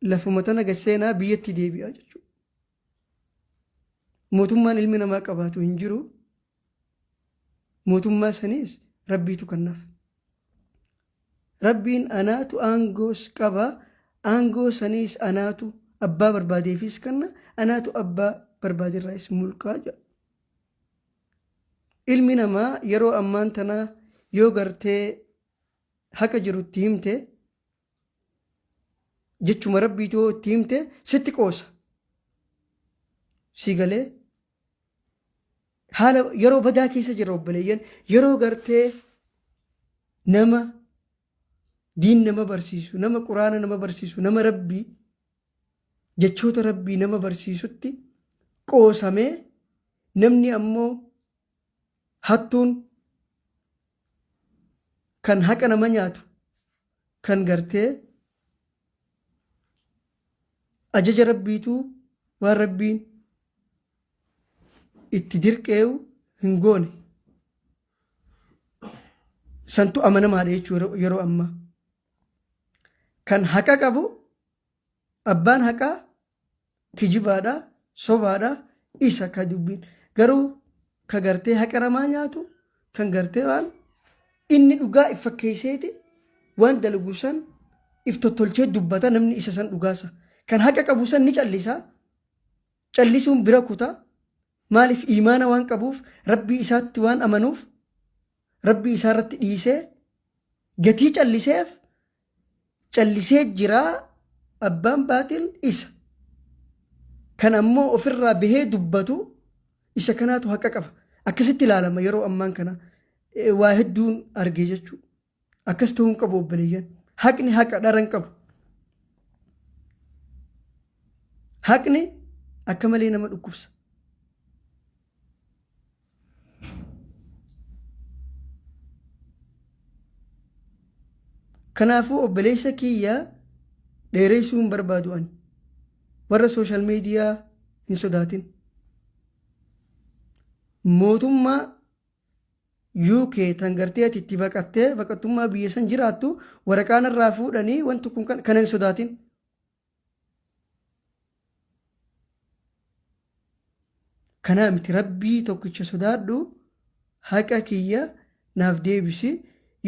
lafuma tana gad seenaa biyyatti deebi'a jechuudha. Mootummaan ilmi namaa qabaatu hin jiru. Mootummaa saniis Rabbiitu kennaaf. Rabbiin anaatu aangoos qaba, aangoo saniis anaatu abbaa barbaadeefiis kenna, anaatu abbaa barbaaderraayis mulqaa jedha. Ilmi namaa yeroo ammaan tanaa yoo gartee haqa jiru itti himte jechuma Rabbiitu yoo itti himte sitti qoosa. Si galee haala yeroo badaa keessa jira obboleeyyan yeroo gartee nama diin nama barsiisu nama quraana nama barsiisu nama rabbii jechoota rabbii nama barsiisutti qoosamee namni ammoo hattuun Kan haqa nama nyaatu, kan gartee ajaja Rabbiituu waan Rabbiin itti dirqeewu hin goone santu amanamaadha jechuu yeroo ammaa. Kan haqa qabu abbaan haqaa kijibaadha, sobaadha, isa ka dubbiin. Garuu ka gartee haqa namaa nyaatu, kan gartee waan inni dhugaa if fakkeesseeti waan dalagu san if tottolchee dubbata namni isa san dhugaasa. Kan haqa qabu san ni callisa. Callisuun bira kuta. Maaliif iimaana waan qabuuf, Rabbii isaatti waan amanuuf, Rabbii isaa irratti dhiisee gatii calliseef callisee jiraa abbaan baaxil isa. Kan ammoo ofirraa bahee dubbatu isa kanaatu haqa qaba. Akkasitti ilaalama yeroo ammaan kana waa hedduun argee jechuudha. Akkas ta'uu hin qabu obboleeyyan. Haqni haqa dhara hin qabu. Haqni akka malee nama dhukkubsa. Kanaafuu obboleessa kiyya dheereessuu hin barbaadu ani. Warra sooshaal miidiyaa hin sodaatin. Mootummaa UK tan gartee ati itti baqattee baqattummaa biyya san jiraattu waraqaa narraa fuudhanii wanti kun kana hin sodaatin. Kanaa miti Rabbii tokkicha sodaadhu haqa kiyya naaf deebisi.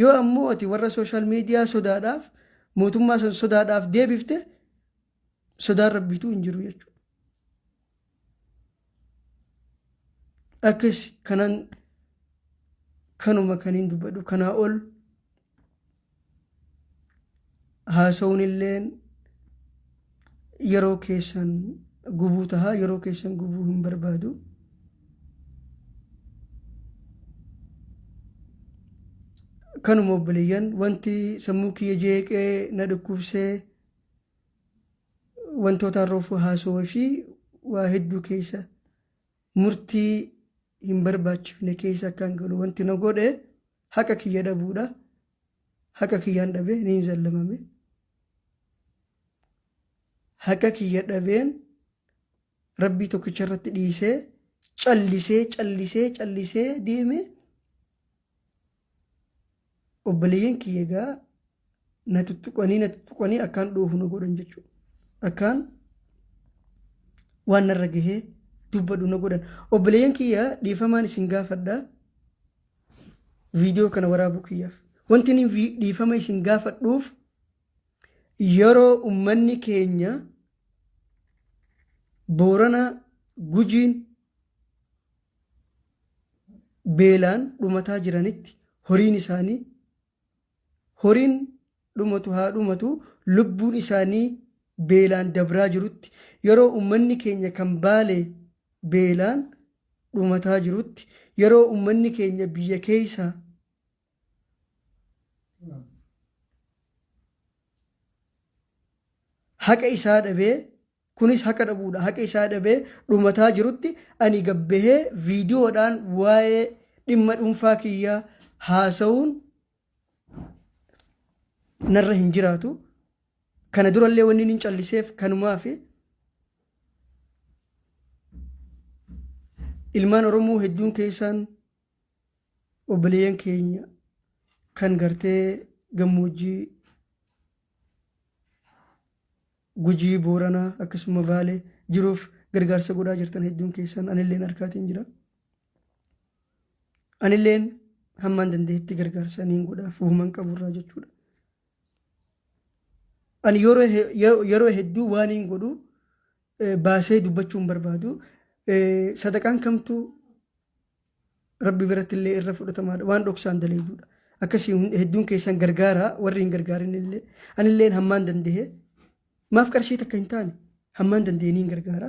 Yoo ammoo ati warra sooshaal miidiyaa sodaadhaaf mootummaa san sodaadhaaf deebifte sodaan Rabbiitu hin jiru jechuudha. Akkas kanan kanuma kaniin dubbadhu kanaa ol haasa'uun illeen yeroo keessan gubuu taha yeroo keessan gubuu hin barbaadu. Kanuma obboleeyyan wanti sammuu kiyya jeeqee na dhukkubsee wantoota roofuu haasawuu fi waa hedduu keessa murtii hin barbaachifne keessa akkan galu wanti na godhe haqa kiyya dhabuudha. Haqa kiyyaan dhabe niin zallamame. Haqa kiyya dhabeen Rabbii tokkicha irratti dhiisee callisee callisee callisee deeme obboleeyyan kiyya egaa na tuttuqanii na tuttuqanii akkaan dhoohu na godhan jechuudha. Akkaan waan narra gahee dubbadhu na godhan. Obboleeyyan kiyya dhiifamaan isin gaafadha. Viidiyoo kana waraabuu kiyyaaf. Wanti inni dhiifama isin gaafadhuuf yeroo ummanni keenya Boorana Gujiin beelaan dhumataa jiranitti horiin isaanii horiin dhumatu haa dhumatu lubbuun isaanii beelaan dabraa jirutti yeroo ummanni keenya kan Baalee beelaan dhumataa jirutti yeroo ummanni keenya biyya keessa haqa isaa dhabee kunis haqa dhabuudha haqa isaa dhabee dhumataa jirutti ani gabbahee viidiyoodhaan waa'ee dhimma dhuunfaa kiyyaa haasa'uun narra hin jiraatu. Kana durallee wanni inni calliseef kanumaafi ilmaan Oromoo hedduun keessaan obboleeyyan keenya kan gartee gammoojjii Gujii, Booranaa akkasuma Baalee jiruuf gargaarsa godhaa jirtan hedduun keessan anilleen harkaatiin jira. Anilleen hammaan danda'etti gargaarsa niin godhaaf human qaburraa jechuudha. Ani yeroo hedduu waan hin godhu baasee dubbachuu hin barbaadu. Sadaqaan kamtuu Rabbi biratti illee irra fudhatamaadha. Waan dhoksaan daleeyduudha. Akkasii hedduun keessan gargaaraa warri hin gargaarin illee. Anilleen hammaan danda'e maaf qarshii takka hin taane hammaan danda'e niin gargaara.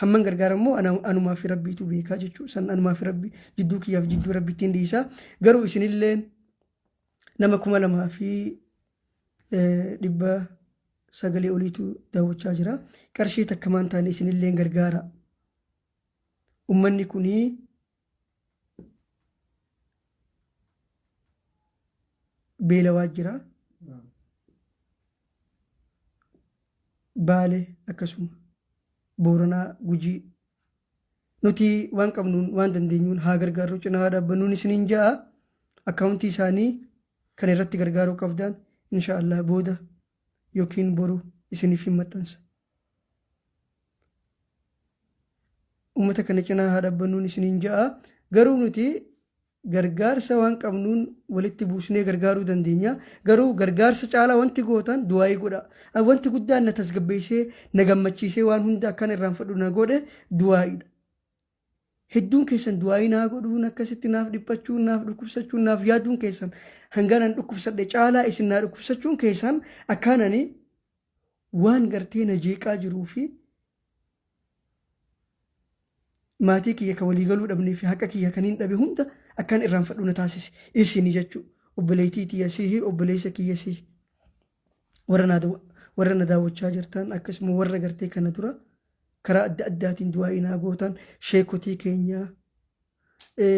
Hamman gargaara immoo anumaa fi Rabbiitu beekaa jechuudha. San anumaa fi Rabbi jidduu kiyyaaf jidduu Rabbittiin dhiisa. Garuu isinilleen nama 2900 oliitu daawwachaa jira. Qarshii takka maan taane isinilleen gargaara. Ummanni kuni Beelawaa jira. Baale akkasuma Booranaa, Gujii. Nuti waan qabnuun, waan dandeenyuun haa gargaarru, cinaa haa dhaabbannuun isiniin ja'a. Akkaawuntii isaanii kan irratti gargaaruu qabdan insha Allah booda yookiin boru isiniif hin maxxansa. Uummata kana cinaa haa dhaabbannuun isiniin ja'a. Garuu nuti gargaarsa waan qabnuun walitti buusnee gargaaruu dandeenya. Garuu gargaarsa caalaa wanti gootan du'aayii godha. Wanti guddaan na tasgabbeessee, na gammachiisee, waan hunda akkan irraanfadhu na godhe du'aayiidha. Hedduun keessan du'aayii naa godhuun, akkasitti naaf dhiphachuun, naaf dhukkubsachuun, naaf yaaduun keessan, hangaan an dhukkubsadhe caalaa isin naa dhukkubsachuun keessan, akkaan ani waan gartee na jeeqaa jiruu fi maatii kiyya kan walii galuu dhabnee fi haqa kiyya kan hin dhabe hunda akkaan irraanfadhu na taasise isini jechuu. Obboleettii tiyya sihi, obboleessa kiyya sihi, warra na daawwachaa jirtan, akkasuma warra gartee kana dura karaa adda addaatiin du'aa'ii naa gootan, sheekotii keenyaa,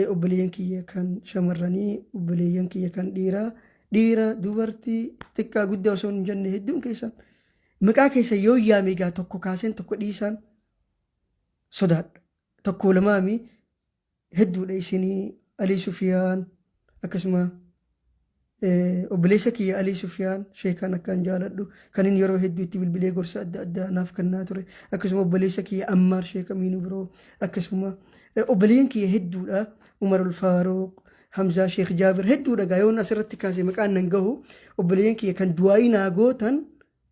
obboleeyyan kiyya kan shamarranii, obboleeyyan kiyya kan dhiiraa, dhiira dubartii, xiqqaa guddaa osoo hin jenne, hedduun keessan maqaa keessa yoo yaame egaa tokko kaaseen tokko dhiisaan sodaadha. Tokko lamaami, hedduudha isinii. Alii Sufiyaan, akkasuma obboleessa kiyya Alii Sufiyaan sheekaan akkaan jaaladhu, kan inni yeroo hedduu itti bilbilee gorsa adda addaa naaf kennaa ture, akkasuma obboleessa kiyya Ammaar, sheeka Miinuu biroo, akkasuma obboleeyyan kiyya hedduudha, Umar Ulfaaruq, Hamzaa, Sheekh Jaabir, hedduudha. Gaa yoon asirratti kaase maqaan nan gahu. Obboleeyyan kiyya kan du'aa'ii naa gootan,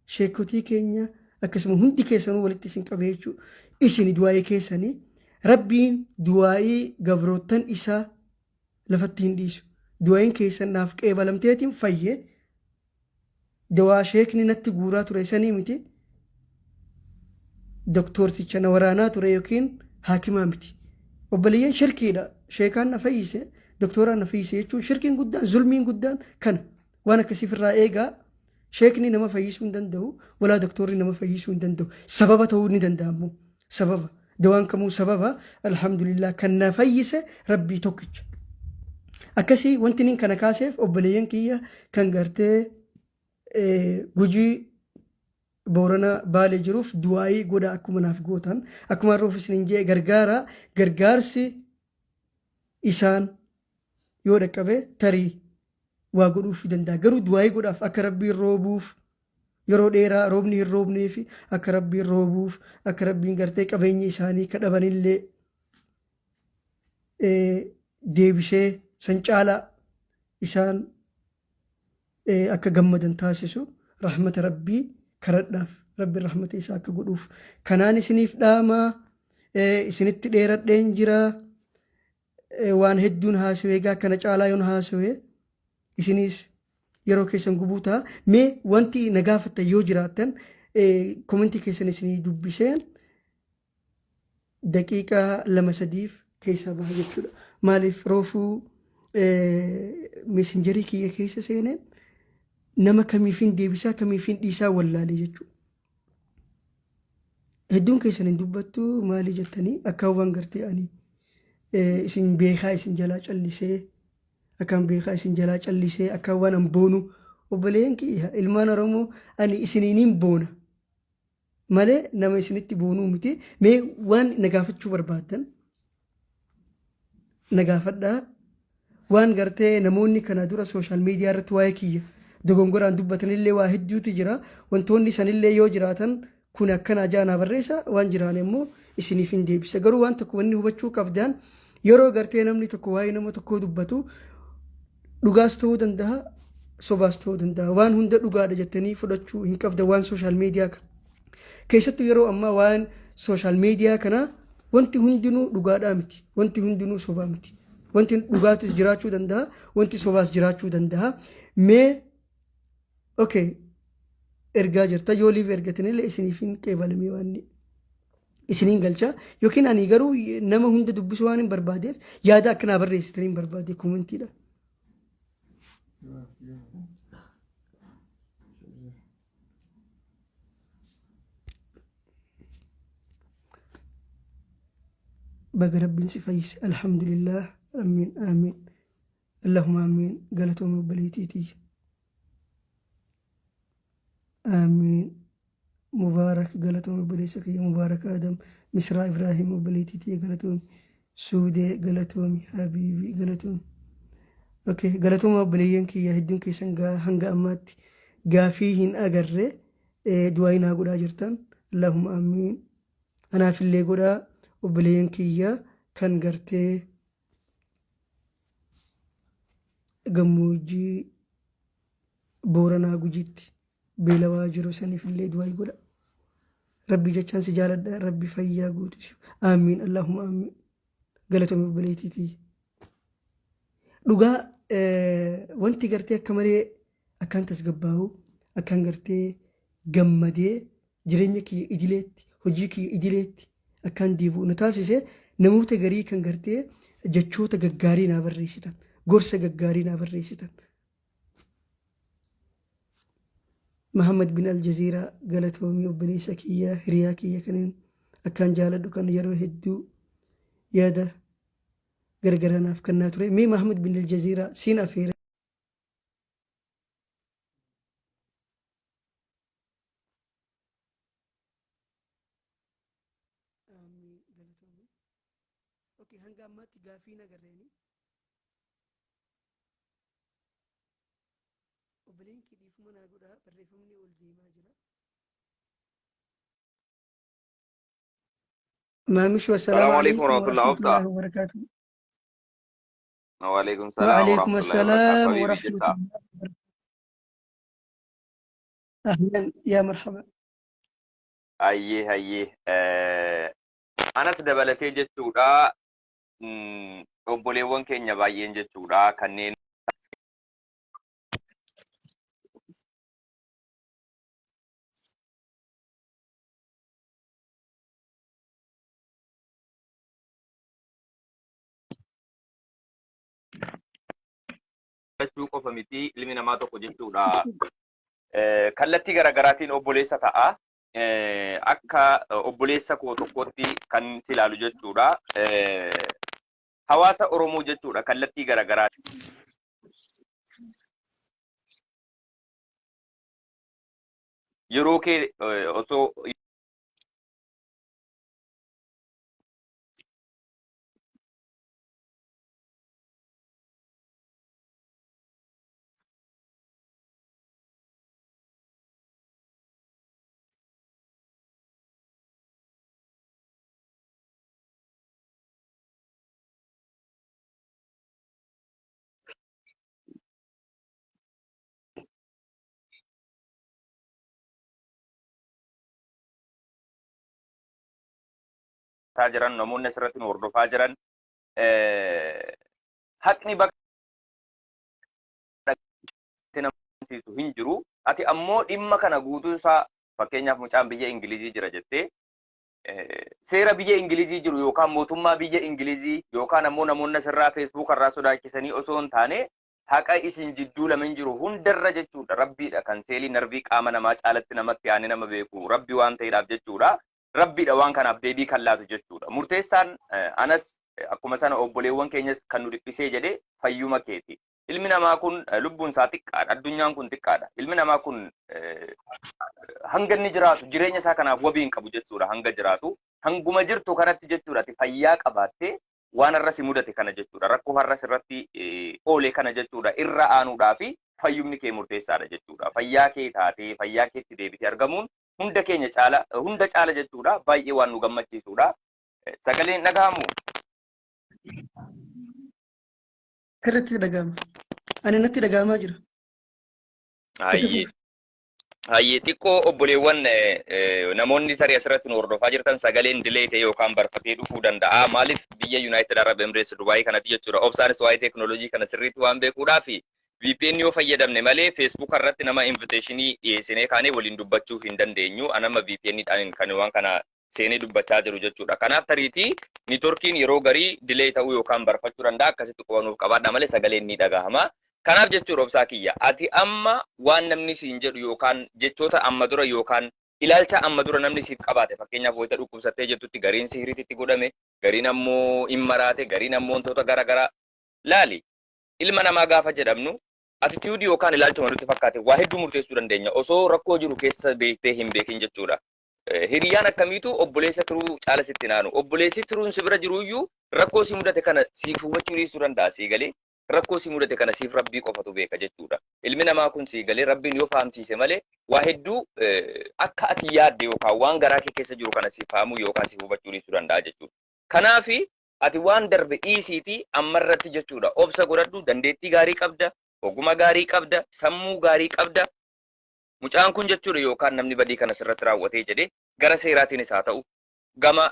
sheekotii keenya, akkasuma hundi keessanuu walitti isin qabee jechuudha. Isin du'aa'ii keessanii, Rabbiin du'aa'ii gabroottan isaa lafatti hin dhiisu. Du'aa'iin keessan naaf qeebalamteetiin fayye. Dawaa sheekni natti guuraa ture sanii miti. Doktoorticha na waraanaa ture yookiin haakimaa miti. Obboleeyyan, shirkiidha. Sheekaan na fayyise, doktooraan na fayyise jechuun shirkiin guddaan, zulmiin guddaan kana. Waan akkasiif irraa eegaa. Sheekni nama fayyisuu hin danda'u, walaa doktoorri nama fayyisuu hin danda'u. Sababa ta'uu ni danda'a immoo. Sababa. Dawaan kamuu sababa. Alhamdulillah, kan na fayyise Rabbii tokkicha. Akkasii wanti inni kana kaaseef, obboleeyyan kiyya kan gartee Gujii, Boorana, Baalee jiruuf du'aayii godha. Akkuma naaf gootan, akkuma har'uuf isiniin jee, gargaara. Gargaarsi isaan yoo dhaqqabe tarii waa godhuufii danda'a. Garuu du'aayii godhaaf, akka Rabbiin roobuuf, yeroo dheeraa roobni hin roobnee fi akka Rabbiin roobuuf, akka Rabbiin gartee qabeenya isaanii ka dhabanillee deebisee san caalaa isaan akka gammadan taasisu, rahmata Rabbii karadhaaf, Rabbiin rahmata isaa akka godhuuf. Kanaan isiniif dhaamaa. Isinitti dheeradheen jira. Waan hedduun haasawee egaa kana caalaa yoon haasawee isinis yeroo keessan gubuu ta'a. Mee wanti na gaafattan yoo jiraattan komentii keessan isinii dubbiseen daqiiqaa lama sadiif keessaa baha jechuudha. Maaliif, roofuu Messengerii kiyya keessa seeneen nama kamiifin deebisaa, kamiifin dhiisaa wallaalee jechuudha. Hedduun keessan hin dubbattu maalii jettanii, akka waan gartee ani isin beekaa isin jalaa callisee, akkaan beekaa isin jalaa callisee, akka waan an boonu. Obboleeyyan kiyya ilmaan Oromoo, ani isiniinin boona malee nama isinitti boonuu miti. Mee waan na gaafachuu barbaaddan na gaafadhaa. Waan gartee namoonni kana dura social media irratti waa'ee kiyya dogongoraan dubbatanillee waa hedduutu jira. Wantoonni sanillee yoo jiraatan, kun akkana jaanaa barreessa, waan jiraan immoo isiniif hin deebisa. Garuu waan tokko wanni hubachuu qabdan, yeroo gartee namni tokko waa'ee nama tokkoo dubbatu, dhugaas ta'uu danda'a, sobaas ta'uu danda'a. Waan hunda dhugaadha jettanii fudhachuu hin qabda. Waan social media kana keessattuu yeroo ammaa waan social media kana, wanti hundinuu dhugaadhaa miti, wanti hundinuu sobaa miti. Wanti dhugaatis jiraachuu danda'a, wanti sobaas jiraachuu danda'a. Mee okay, ergaa jirta yoo live ergatanillee isiniif hin qeebalamee waan isiniin galcha. Yookiin ani garuu nama hunda dubbisuu waan hin barbaadeef, yaada akkanaa barreessitanii hin barbaade koomentiidha. Baga Rabbiin si fayyise, alhamdulillah, amiin amiin, allahumma amiin. Galatoomii obboleettii tiyya. Aamiin. Mubaarak galatoomi obboleessa kiyya Mubaarak Adam. Misraa Ibraahim obboleettii tiyya galatoomi. Suudee galatoomi. Habiibii galatoomi. Okay, galatooma obboleeyyan kiyya hedduun keessan hanga ammaatti gaafii hin agarre du'aa naa godhaa jirtan. Allahumma amiin. Anaafillee godhaa obboleeyyan kiyya kan gartee gammoojjii Booranaa Gujiitti beelawaa jiru saniifillee du'aa godha. Rabbi jechaan si jaaladha. Rabbi fayyaa guutuu si. Aamiin. Allahumma amiin. Galatoomi obboleettii tiyya. Dhugaa wanti gartee akka malee akkaan tasgabbaa'u akkaan gartee gammadee jireenya kiyya idileetti hojii kiyya idileetti akkaan deebi'u na taasise namoota garii kan gartee jechoota gaggaarii naa barreessitan gorsa gaggaarii naa barreessitan. Mahammad bin Aljaziiraa galatoomii obboleessa kiyya hiriyaa kiyya kanin akkaan jaaladhu kan yeroo hedduu yaada gargaraa naaf kennaa ture. Mee Mahammad bin Aljaziiraa siin afeera. Aamiin galatoomii. Okay, hanga ammaatti gaafii hin agarreeni. Obboleen kee dhiifama naa godhaa barreeffamni ol deemaa jira. Maamishu assalaamu Salaamu alaikum alaikum warahmatullahi warahmatullahi wabarakatuh. wabarakaatuh. Waalaikum salaam وعليكم warahmatullahi wabarakatuh. السلام Habibi ورحمة jirta. الله وبركاته. أهلا يا مرحبا. Hayyee hayyee. Anas dabalatee jechuudha obboleewwan keenya baay'een jechuudha kanneen jechuu qofa miti ilmi namaa tokko jechuudha. Kallattii garaagaraatiin obboleessa ta'a. Akka obboleessa koo tokkotti kan si ilaalu jechuudha. Hawaasa Oromoo jechuudha kallattii garaagaraatiin. Yeroo kee osoo jiran namoonni asirratti nu hordofaa jiran haqni bakka namsiisu hin jiru. Ati ammoo dhimma kana guutuu isaa fakkeenyaaf mucaan biyya Ingilizii jira jettee seera biyya Ingilizii jiru yookaan mootummaa biyya Ingilizii yookaan ammoo namoonni asirraa Facebook irraa sodaachisanii osoo hin taane haqa isin jidduu lameen jiru hundarra jechuudha. Rabbiidha kan seelii narvii qaama namaa caalatti namatti aanee nama beeku Rabbi waan ta'eedhaaf jechuudha. Rabbiidha waan kanaaf deebii kan laatu jechuudha. Murteessaan anas akkuma sana obboleewwan keenyas kan nu dhiphisee jedhe fayyuma keeti. Ilmi namaa kun lubbuun isaa xiqqaadha. Addunyaan kun xiqqaadha. Ilmi namaa kun hanga inni jiraatu jireenya isaa kanaaf wabii hin qabu jechuudha hanga jiraatu. Hanguma jirtu kanatti jechuudha ati fayyaa qabaattee waan har'a si mudate kana jechuudha. Rakkoo har'a sirratti oole kana jechuudha irra aanuudhaa fi fayyumni kee murteessaadha jechuudha. Fayyaa kee taatee fayyaa keetti deebitee argamuun hunda keenya caala hunda caala jechuudha baay'ee waan nu gammachiisudha. Sagaleen dhagahamu? Sirriitti dhagahama. Ani natti dhagahamaa jira. Hayyee. Hayyee xiqqoo obboleewwan namoonni tarii asirratti nu hordofaa jirtan sagaleen dilee ta'e yookaan barfatee dhufuu danda'a. Maaliif biyya United Arab Emirates Dubaayii kanatti jechuudha. Obsaanis waa'ee teekinooloojii kana sirriitti waan beekuudhaaf VPN yoo fayyadamne malee Facebook irratti nama inviteeshinii dhiyeessinee kaanee waliin dubbachuu hin dandeenyu. Anama VPN dhaan kan waan kana seenee dubbachaa jiru jechuudha. Kanaaf tariitii niitworkiin yeroo garii dilee ta'uu yookaan barfachuu danda'a. Akkasitti qubanuuf qabaadha malee sagaleen ni dhagahama. Kanaaf jechuudha obsaa kiyya. Ati amma waan namni siin jedhu yookaan jechoota amma dura yookaan ilaalcha amma dura namni siif qabaate fakkeenyaaf wayita dhukkubsattee jirtutti gariin sihiriitti godhame, gariin ammoo hin maraate, gariin ammoo wantoota garaagaraa laali. Ilma namaa gaafa jedhamnu Attitude yookaan ilaalchuma nutti fakkaate waa hedduu murteessuu dandeenya osoo rakkoo jiru keessa beektee hin beekin jechuudha. Hiriyaan akkamiitu obboleessa turuu caala sitti naanu. Obboleessi turuun si bira jiruyyuu rakkoo si mudate kana siif hubachuu dhiisuu danda'a, sii galee. Rakkoo si mudate kana siif Rabbii qofatu beeka jechuudha. Ilmi namaa kun, sii galee, Rabbiin yoo fahamsiise malee waa hedduu akka ati yaadde yookaan waan garaa kee keessa jiru kana siif fahamuu yookaan siif hubachuu dhiisuu danda'a jechuudha. Kanaafi ati waan darbe dhiisiitii ammarratti jechuudha. Obsa godhadhu, dandeettii gaarii qabda, oguma gaarii qabda, sammuu gaarii qabda. Mucaan kun jechuudha yookaan namni badii kana sirratti raawwatee jedhee gara seeraatiinis haa ta'u, gama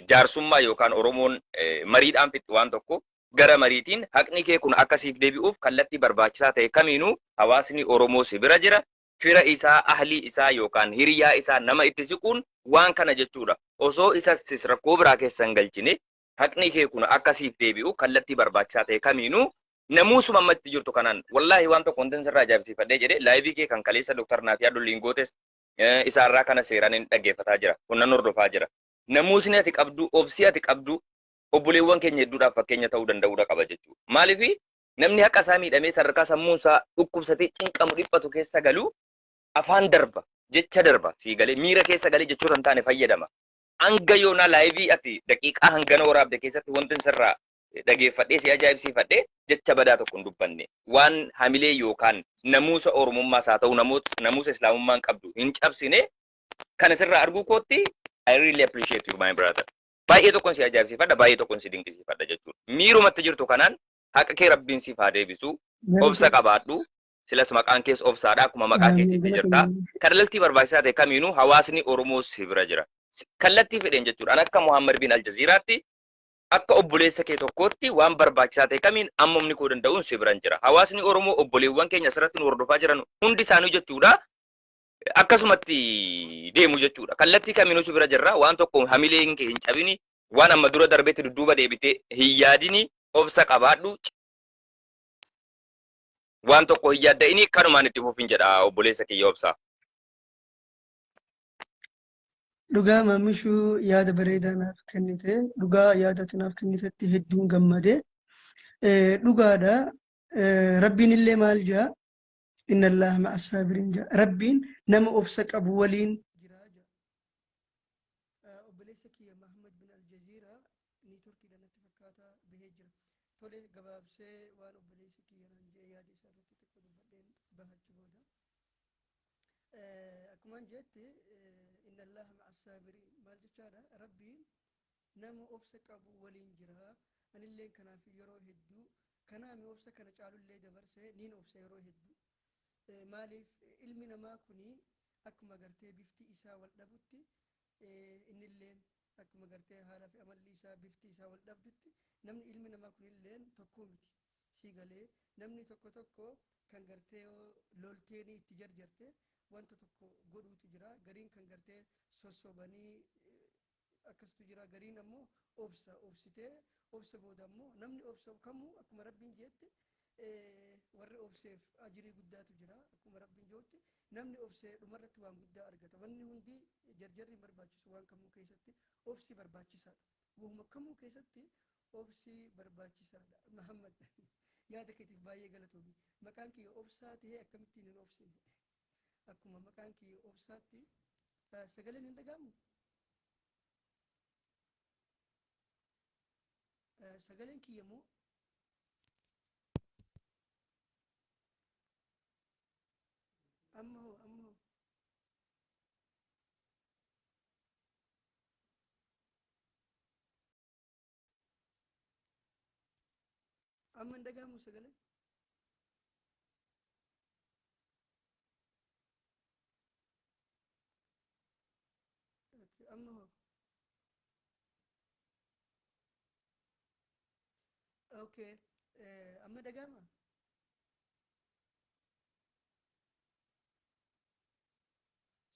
jaarsummaa yookaan Oromoon mariidhaan fixxi waan tokko, gara mariitiin haqni kee kun akkasiif deebi'uuf kallattii barbaachisaa ta'e kamiinuu hawaasni Oromoo si bira jira. Fira isaa, ahlii isaa yookaan hiriyaa isaa nama itti siquun waan kana jechuudha. Osoo isas rakkoo biraa keessa hin galchine haqni kee kun akkasiif deebi'u kallattii barbaachisaa ta'e kamiinuu namuusuma amma itti jirtu kanaan, wallaahi, waan tokko wanti sirraa ajaa'ibsiifadhee jedhe, live kee kan kaleessa Dr. Naafiyaa Dulliin gootes isaarraa kana seeraan hin dhaggeeffataa jira. Kunnan hordofaa jira. Namuusni ati qabdu, obsii ati qabdu obboleewwan keenya hedduudhaaf fakkeenya ta'uu danda'uudha qaba jechuudha. Maaliif, namni haqa isaa miidhamee sadarkaa sammuun isaa dhukkubsatee cinqamu, dhiphatu keessa galu afaan darba, jecha darba, sii galee, miira keessa galee jechoota hin taane fayyadama. Hanga yoonaa live ati daqiiqaa hangana waraabde keessatti wanti sirraa dhageeffadhee si ajaa'ibsiifadhee jecha badaa tokko hin dubbanne. Waan hamilee yookaan namuusa Oromummaas haa ta'u, namuusa Islaamummaan qabdu hin cabsine. Kana sirraa arguu kootti I really appreciate you, my brother. Baay'ee tokkon si ajaa'ibsiifadha, baay'ee tokkon si dinqisiifadha jechuudha. Miirumatti jirtu kanaan haqa kee Rabbiin siif haa deebisu. Obsa qabaadhu. Silas maqaan kees obsaadha, akkuma maqaa keetiitti jirta. Kallattii barbaachisaa ta'e kamiinuu hawaasni Oromoo si bira jira. Kallattii fedheen jechuudha. An akka Muhammad bin Aljaziiraatti, akka obboleessa kee tokkootti, waan barbaachisaa ta'e kamiin amma humni koo danda'uun si biran jira. Hawaasni Oromoo, obboleewwan keenya asirratti nu hordofaa jiran hundi isaanii jechuudha. Akkasumatti deemu jechuudha. Kallattii kamiinuu si bira jirra. Waan tokko hamileen kee hin cabini. Waan amma dura darbetti dudduuba deebitee hin yaadini. Obsa qabaadhu. Waan tokko hin yaadda'ini, kanumaan itti fufin jedha, obboleessa kiyya obsaa. Dhugaa maamishuu, yaada bareedaa naaf kennite. Dhugaa yaada ati naaf kennitetti hedduun gammade. Dhugaadha. Rabbiin illee maal jaa? "Inna Allaha ma'a saabiriin" jaa. Rabbiin nama obsa qabu waliin jira jaa. Obboleessa kiyya Mahammad bin Aljaziiraa networkiidha natti fakkaata, bahee jira. Tole, gabaabsee waan obboleessi kiyya naan jee yaada isaa irratti xiqqoo dubbadheen bahachi booda. Akkumaan jette, "Inna Allaha ma'a saabiriin" maal jechaadha? Rabbiin nama obsa qabu waliin jira. Anilleen kanaaf yeroo hedduu kanaami obsa kana caalullee dabarsee niin obsa yeroo hedduu. Maaliif, ilmi namaa kuni akkuma gartee bifti isaa wal dhabutti, innilleen akkuma gartee haala fi amalli isaa, bifti isaa wal dhabdutti, namni ilmi namaa kunilleen tokkoo miti. Sii galee, namni tokko tokko kan gartee lolteenii itti jarjarte wanta tokko godhuutu jira. Gariin kan gartee sossobanii akkastu jira. Gariin ammoo obsa obsitee, obsa booda ammoo namni obsa kamuu akkuma Rabbiin jeetti warri obseef ajirii guddaatu jira. Akkuma Rabbiin jeetti namni obsee dhumarratti waan guddaa argata. Wanni hundi jarjarri hin barbaachisu. Waan kamuu keessatti obsi barbaachisaadha. Wahuma kamuu keessatti obsi barbaachisaadha. Mahammad, yaada keetiif baay'ee galatoomi. Maqaan kiyya obsaa tahee akkamittiin hin obsine? Akkuma maqaan kiyya obsaatti. Sagaleen hin dhaga'amu? Sagaleen kiyya moo amma hoo, amma hoo? Amma hin dhaga'amu sagaleen? Okay, amma hoo? Okay, amma dhaga'ama?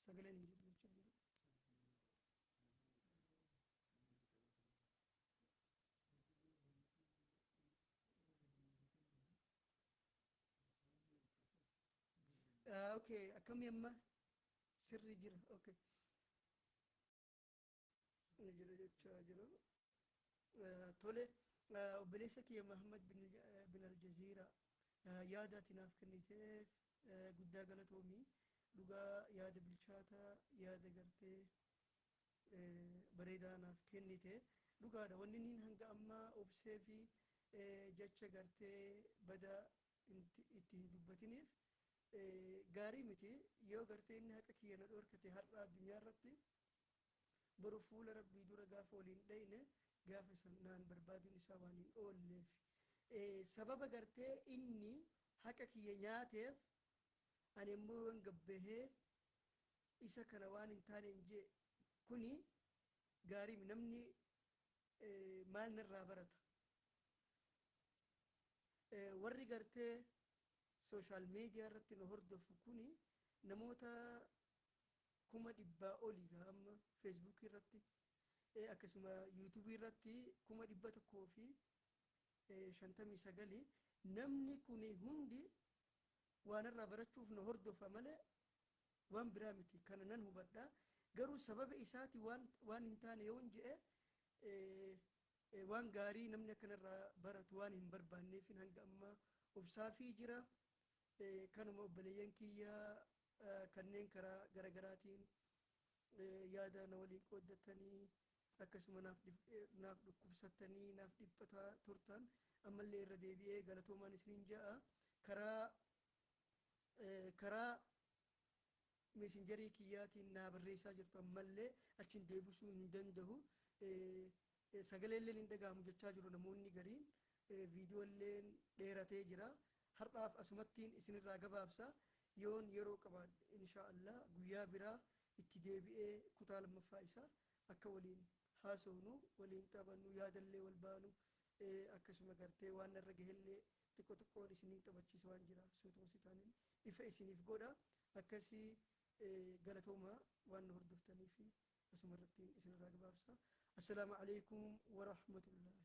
Sagaleen hin jiru jechaa jiru. Okay, akkamii amma? Sirri jira. Okay. Ni jira jechaa jiru. Tole, obboleessa kiyya Mahammad bin Aljaziira, Yaada ati naaf kenniteef guddaa galatoomii. Dhugaa yaada bilchaataa, yaada gartee bareedaa naaf kennite. Dhugaadha, wanni inni hanga ammaa obsee fi jecha gartee badaa itti hin dubbatiniif gaarii miti. Yoo gartee inni haqa kiyya na dhorkate har'a addunyaa irratti, boru fuula Rabbii dura gaafa waliin dhayne, gaafa san naan barbaaduun isaa waan hin oolleef, sababa gartee inni haqa kiyya nyaateef ani immoo yoon gabbahee isa kana waan hin taane hin jee, kuni gaarii. Namni maal narraa barata? Warri gartee social media irratti nu hordofu kuni namoota 100,000 olii amma Feesbuukii irratti, akkasuma Yuutuubii irratti 159,000. Namni kuni hundi waan irraa barachuuf nu hordofa malee waan biraa miti. Kana nan hubadha. Garuu sababa isaati waan hin taane yoon je'e, waan gaarii namni akkanarraa baratu waan hin barbaanneef hanga ammaa obsaafii jira. Kanuma, obboleeyyan kiyya kanneen karaa garagaraatiin yaada na waliin qooddatanii, akkasuma naaf dhukkubsattanii, naaf dhiphataa turtan, ammallee irra deebi'ee galatoomaan isiniin ja'a. Karaa Messengerii kiyyaatiin naa barreessaa jirtu, ammallee achiin deebisuu hin danda'u. Sagaleelleen hin dhaga'amu jechaa jiru namoonni gariin, viidiyoolleen dheeratee jira. Har'aaf asumattiin isinirraa gabaabsa. Yoon yeroo qabaadhe, insha Allah, guyyaa biraa itti deebi'ee kutaa lammaffaa isaa akka waliin haasofnu, waliin taphannu, yaadallee wal baanu, akkasuma gartee waan narra gahellee xiqqoo xiqqoon isiniin taphachiisa, waan jira suutuma sitaaniin ifa isiniif godha. Akkasii, galatooma waan nu hordoftanii fi asuma irratti isinirraa gabaabsa. Assalaamu alaikum warahmatullah.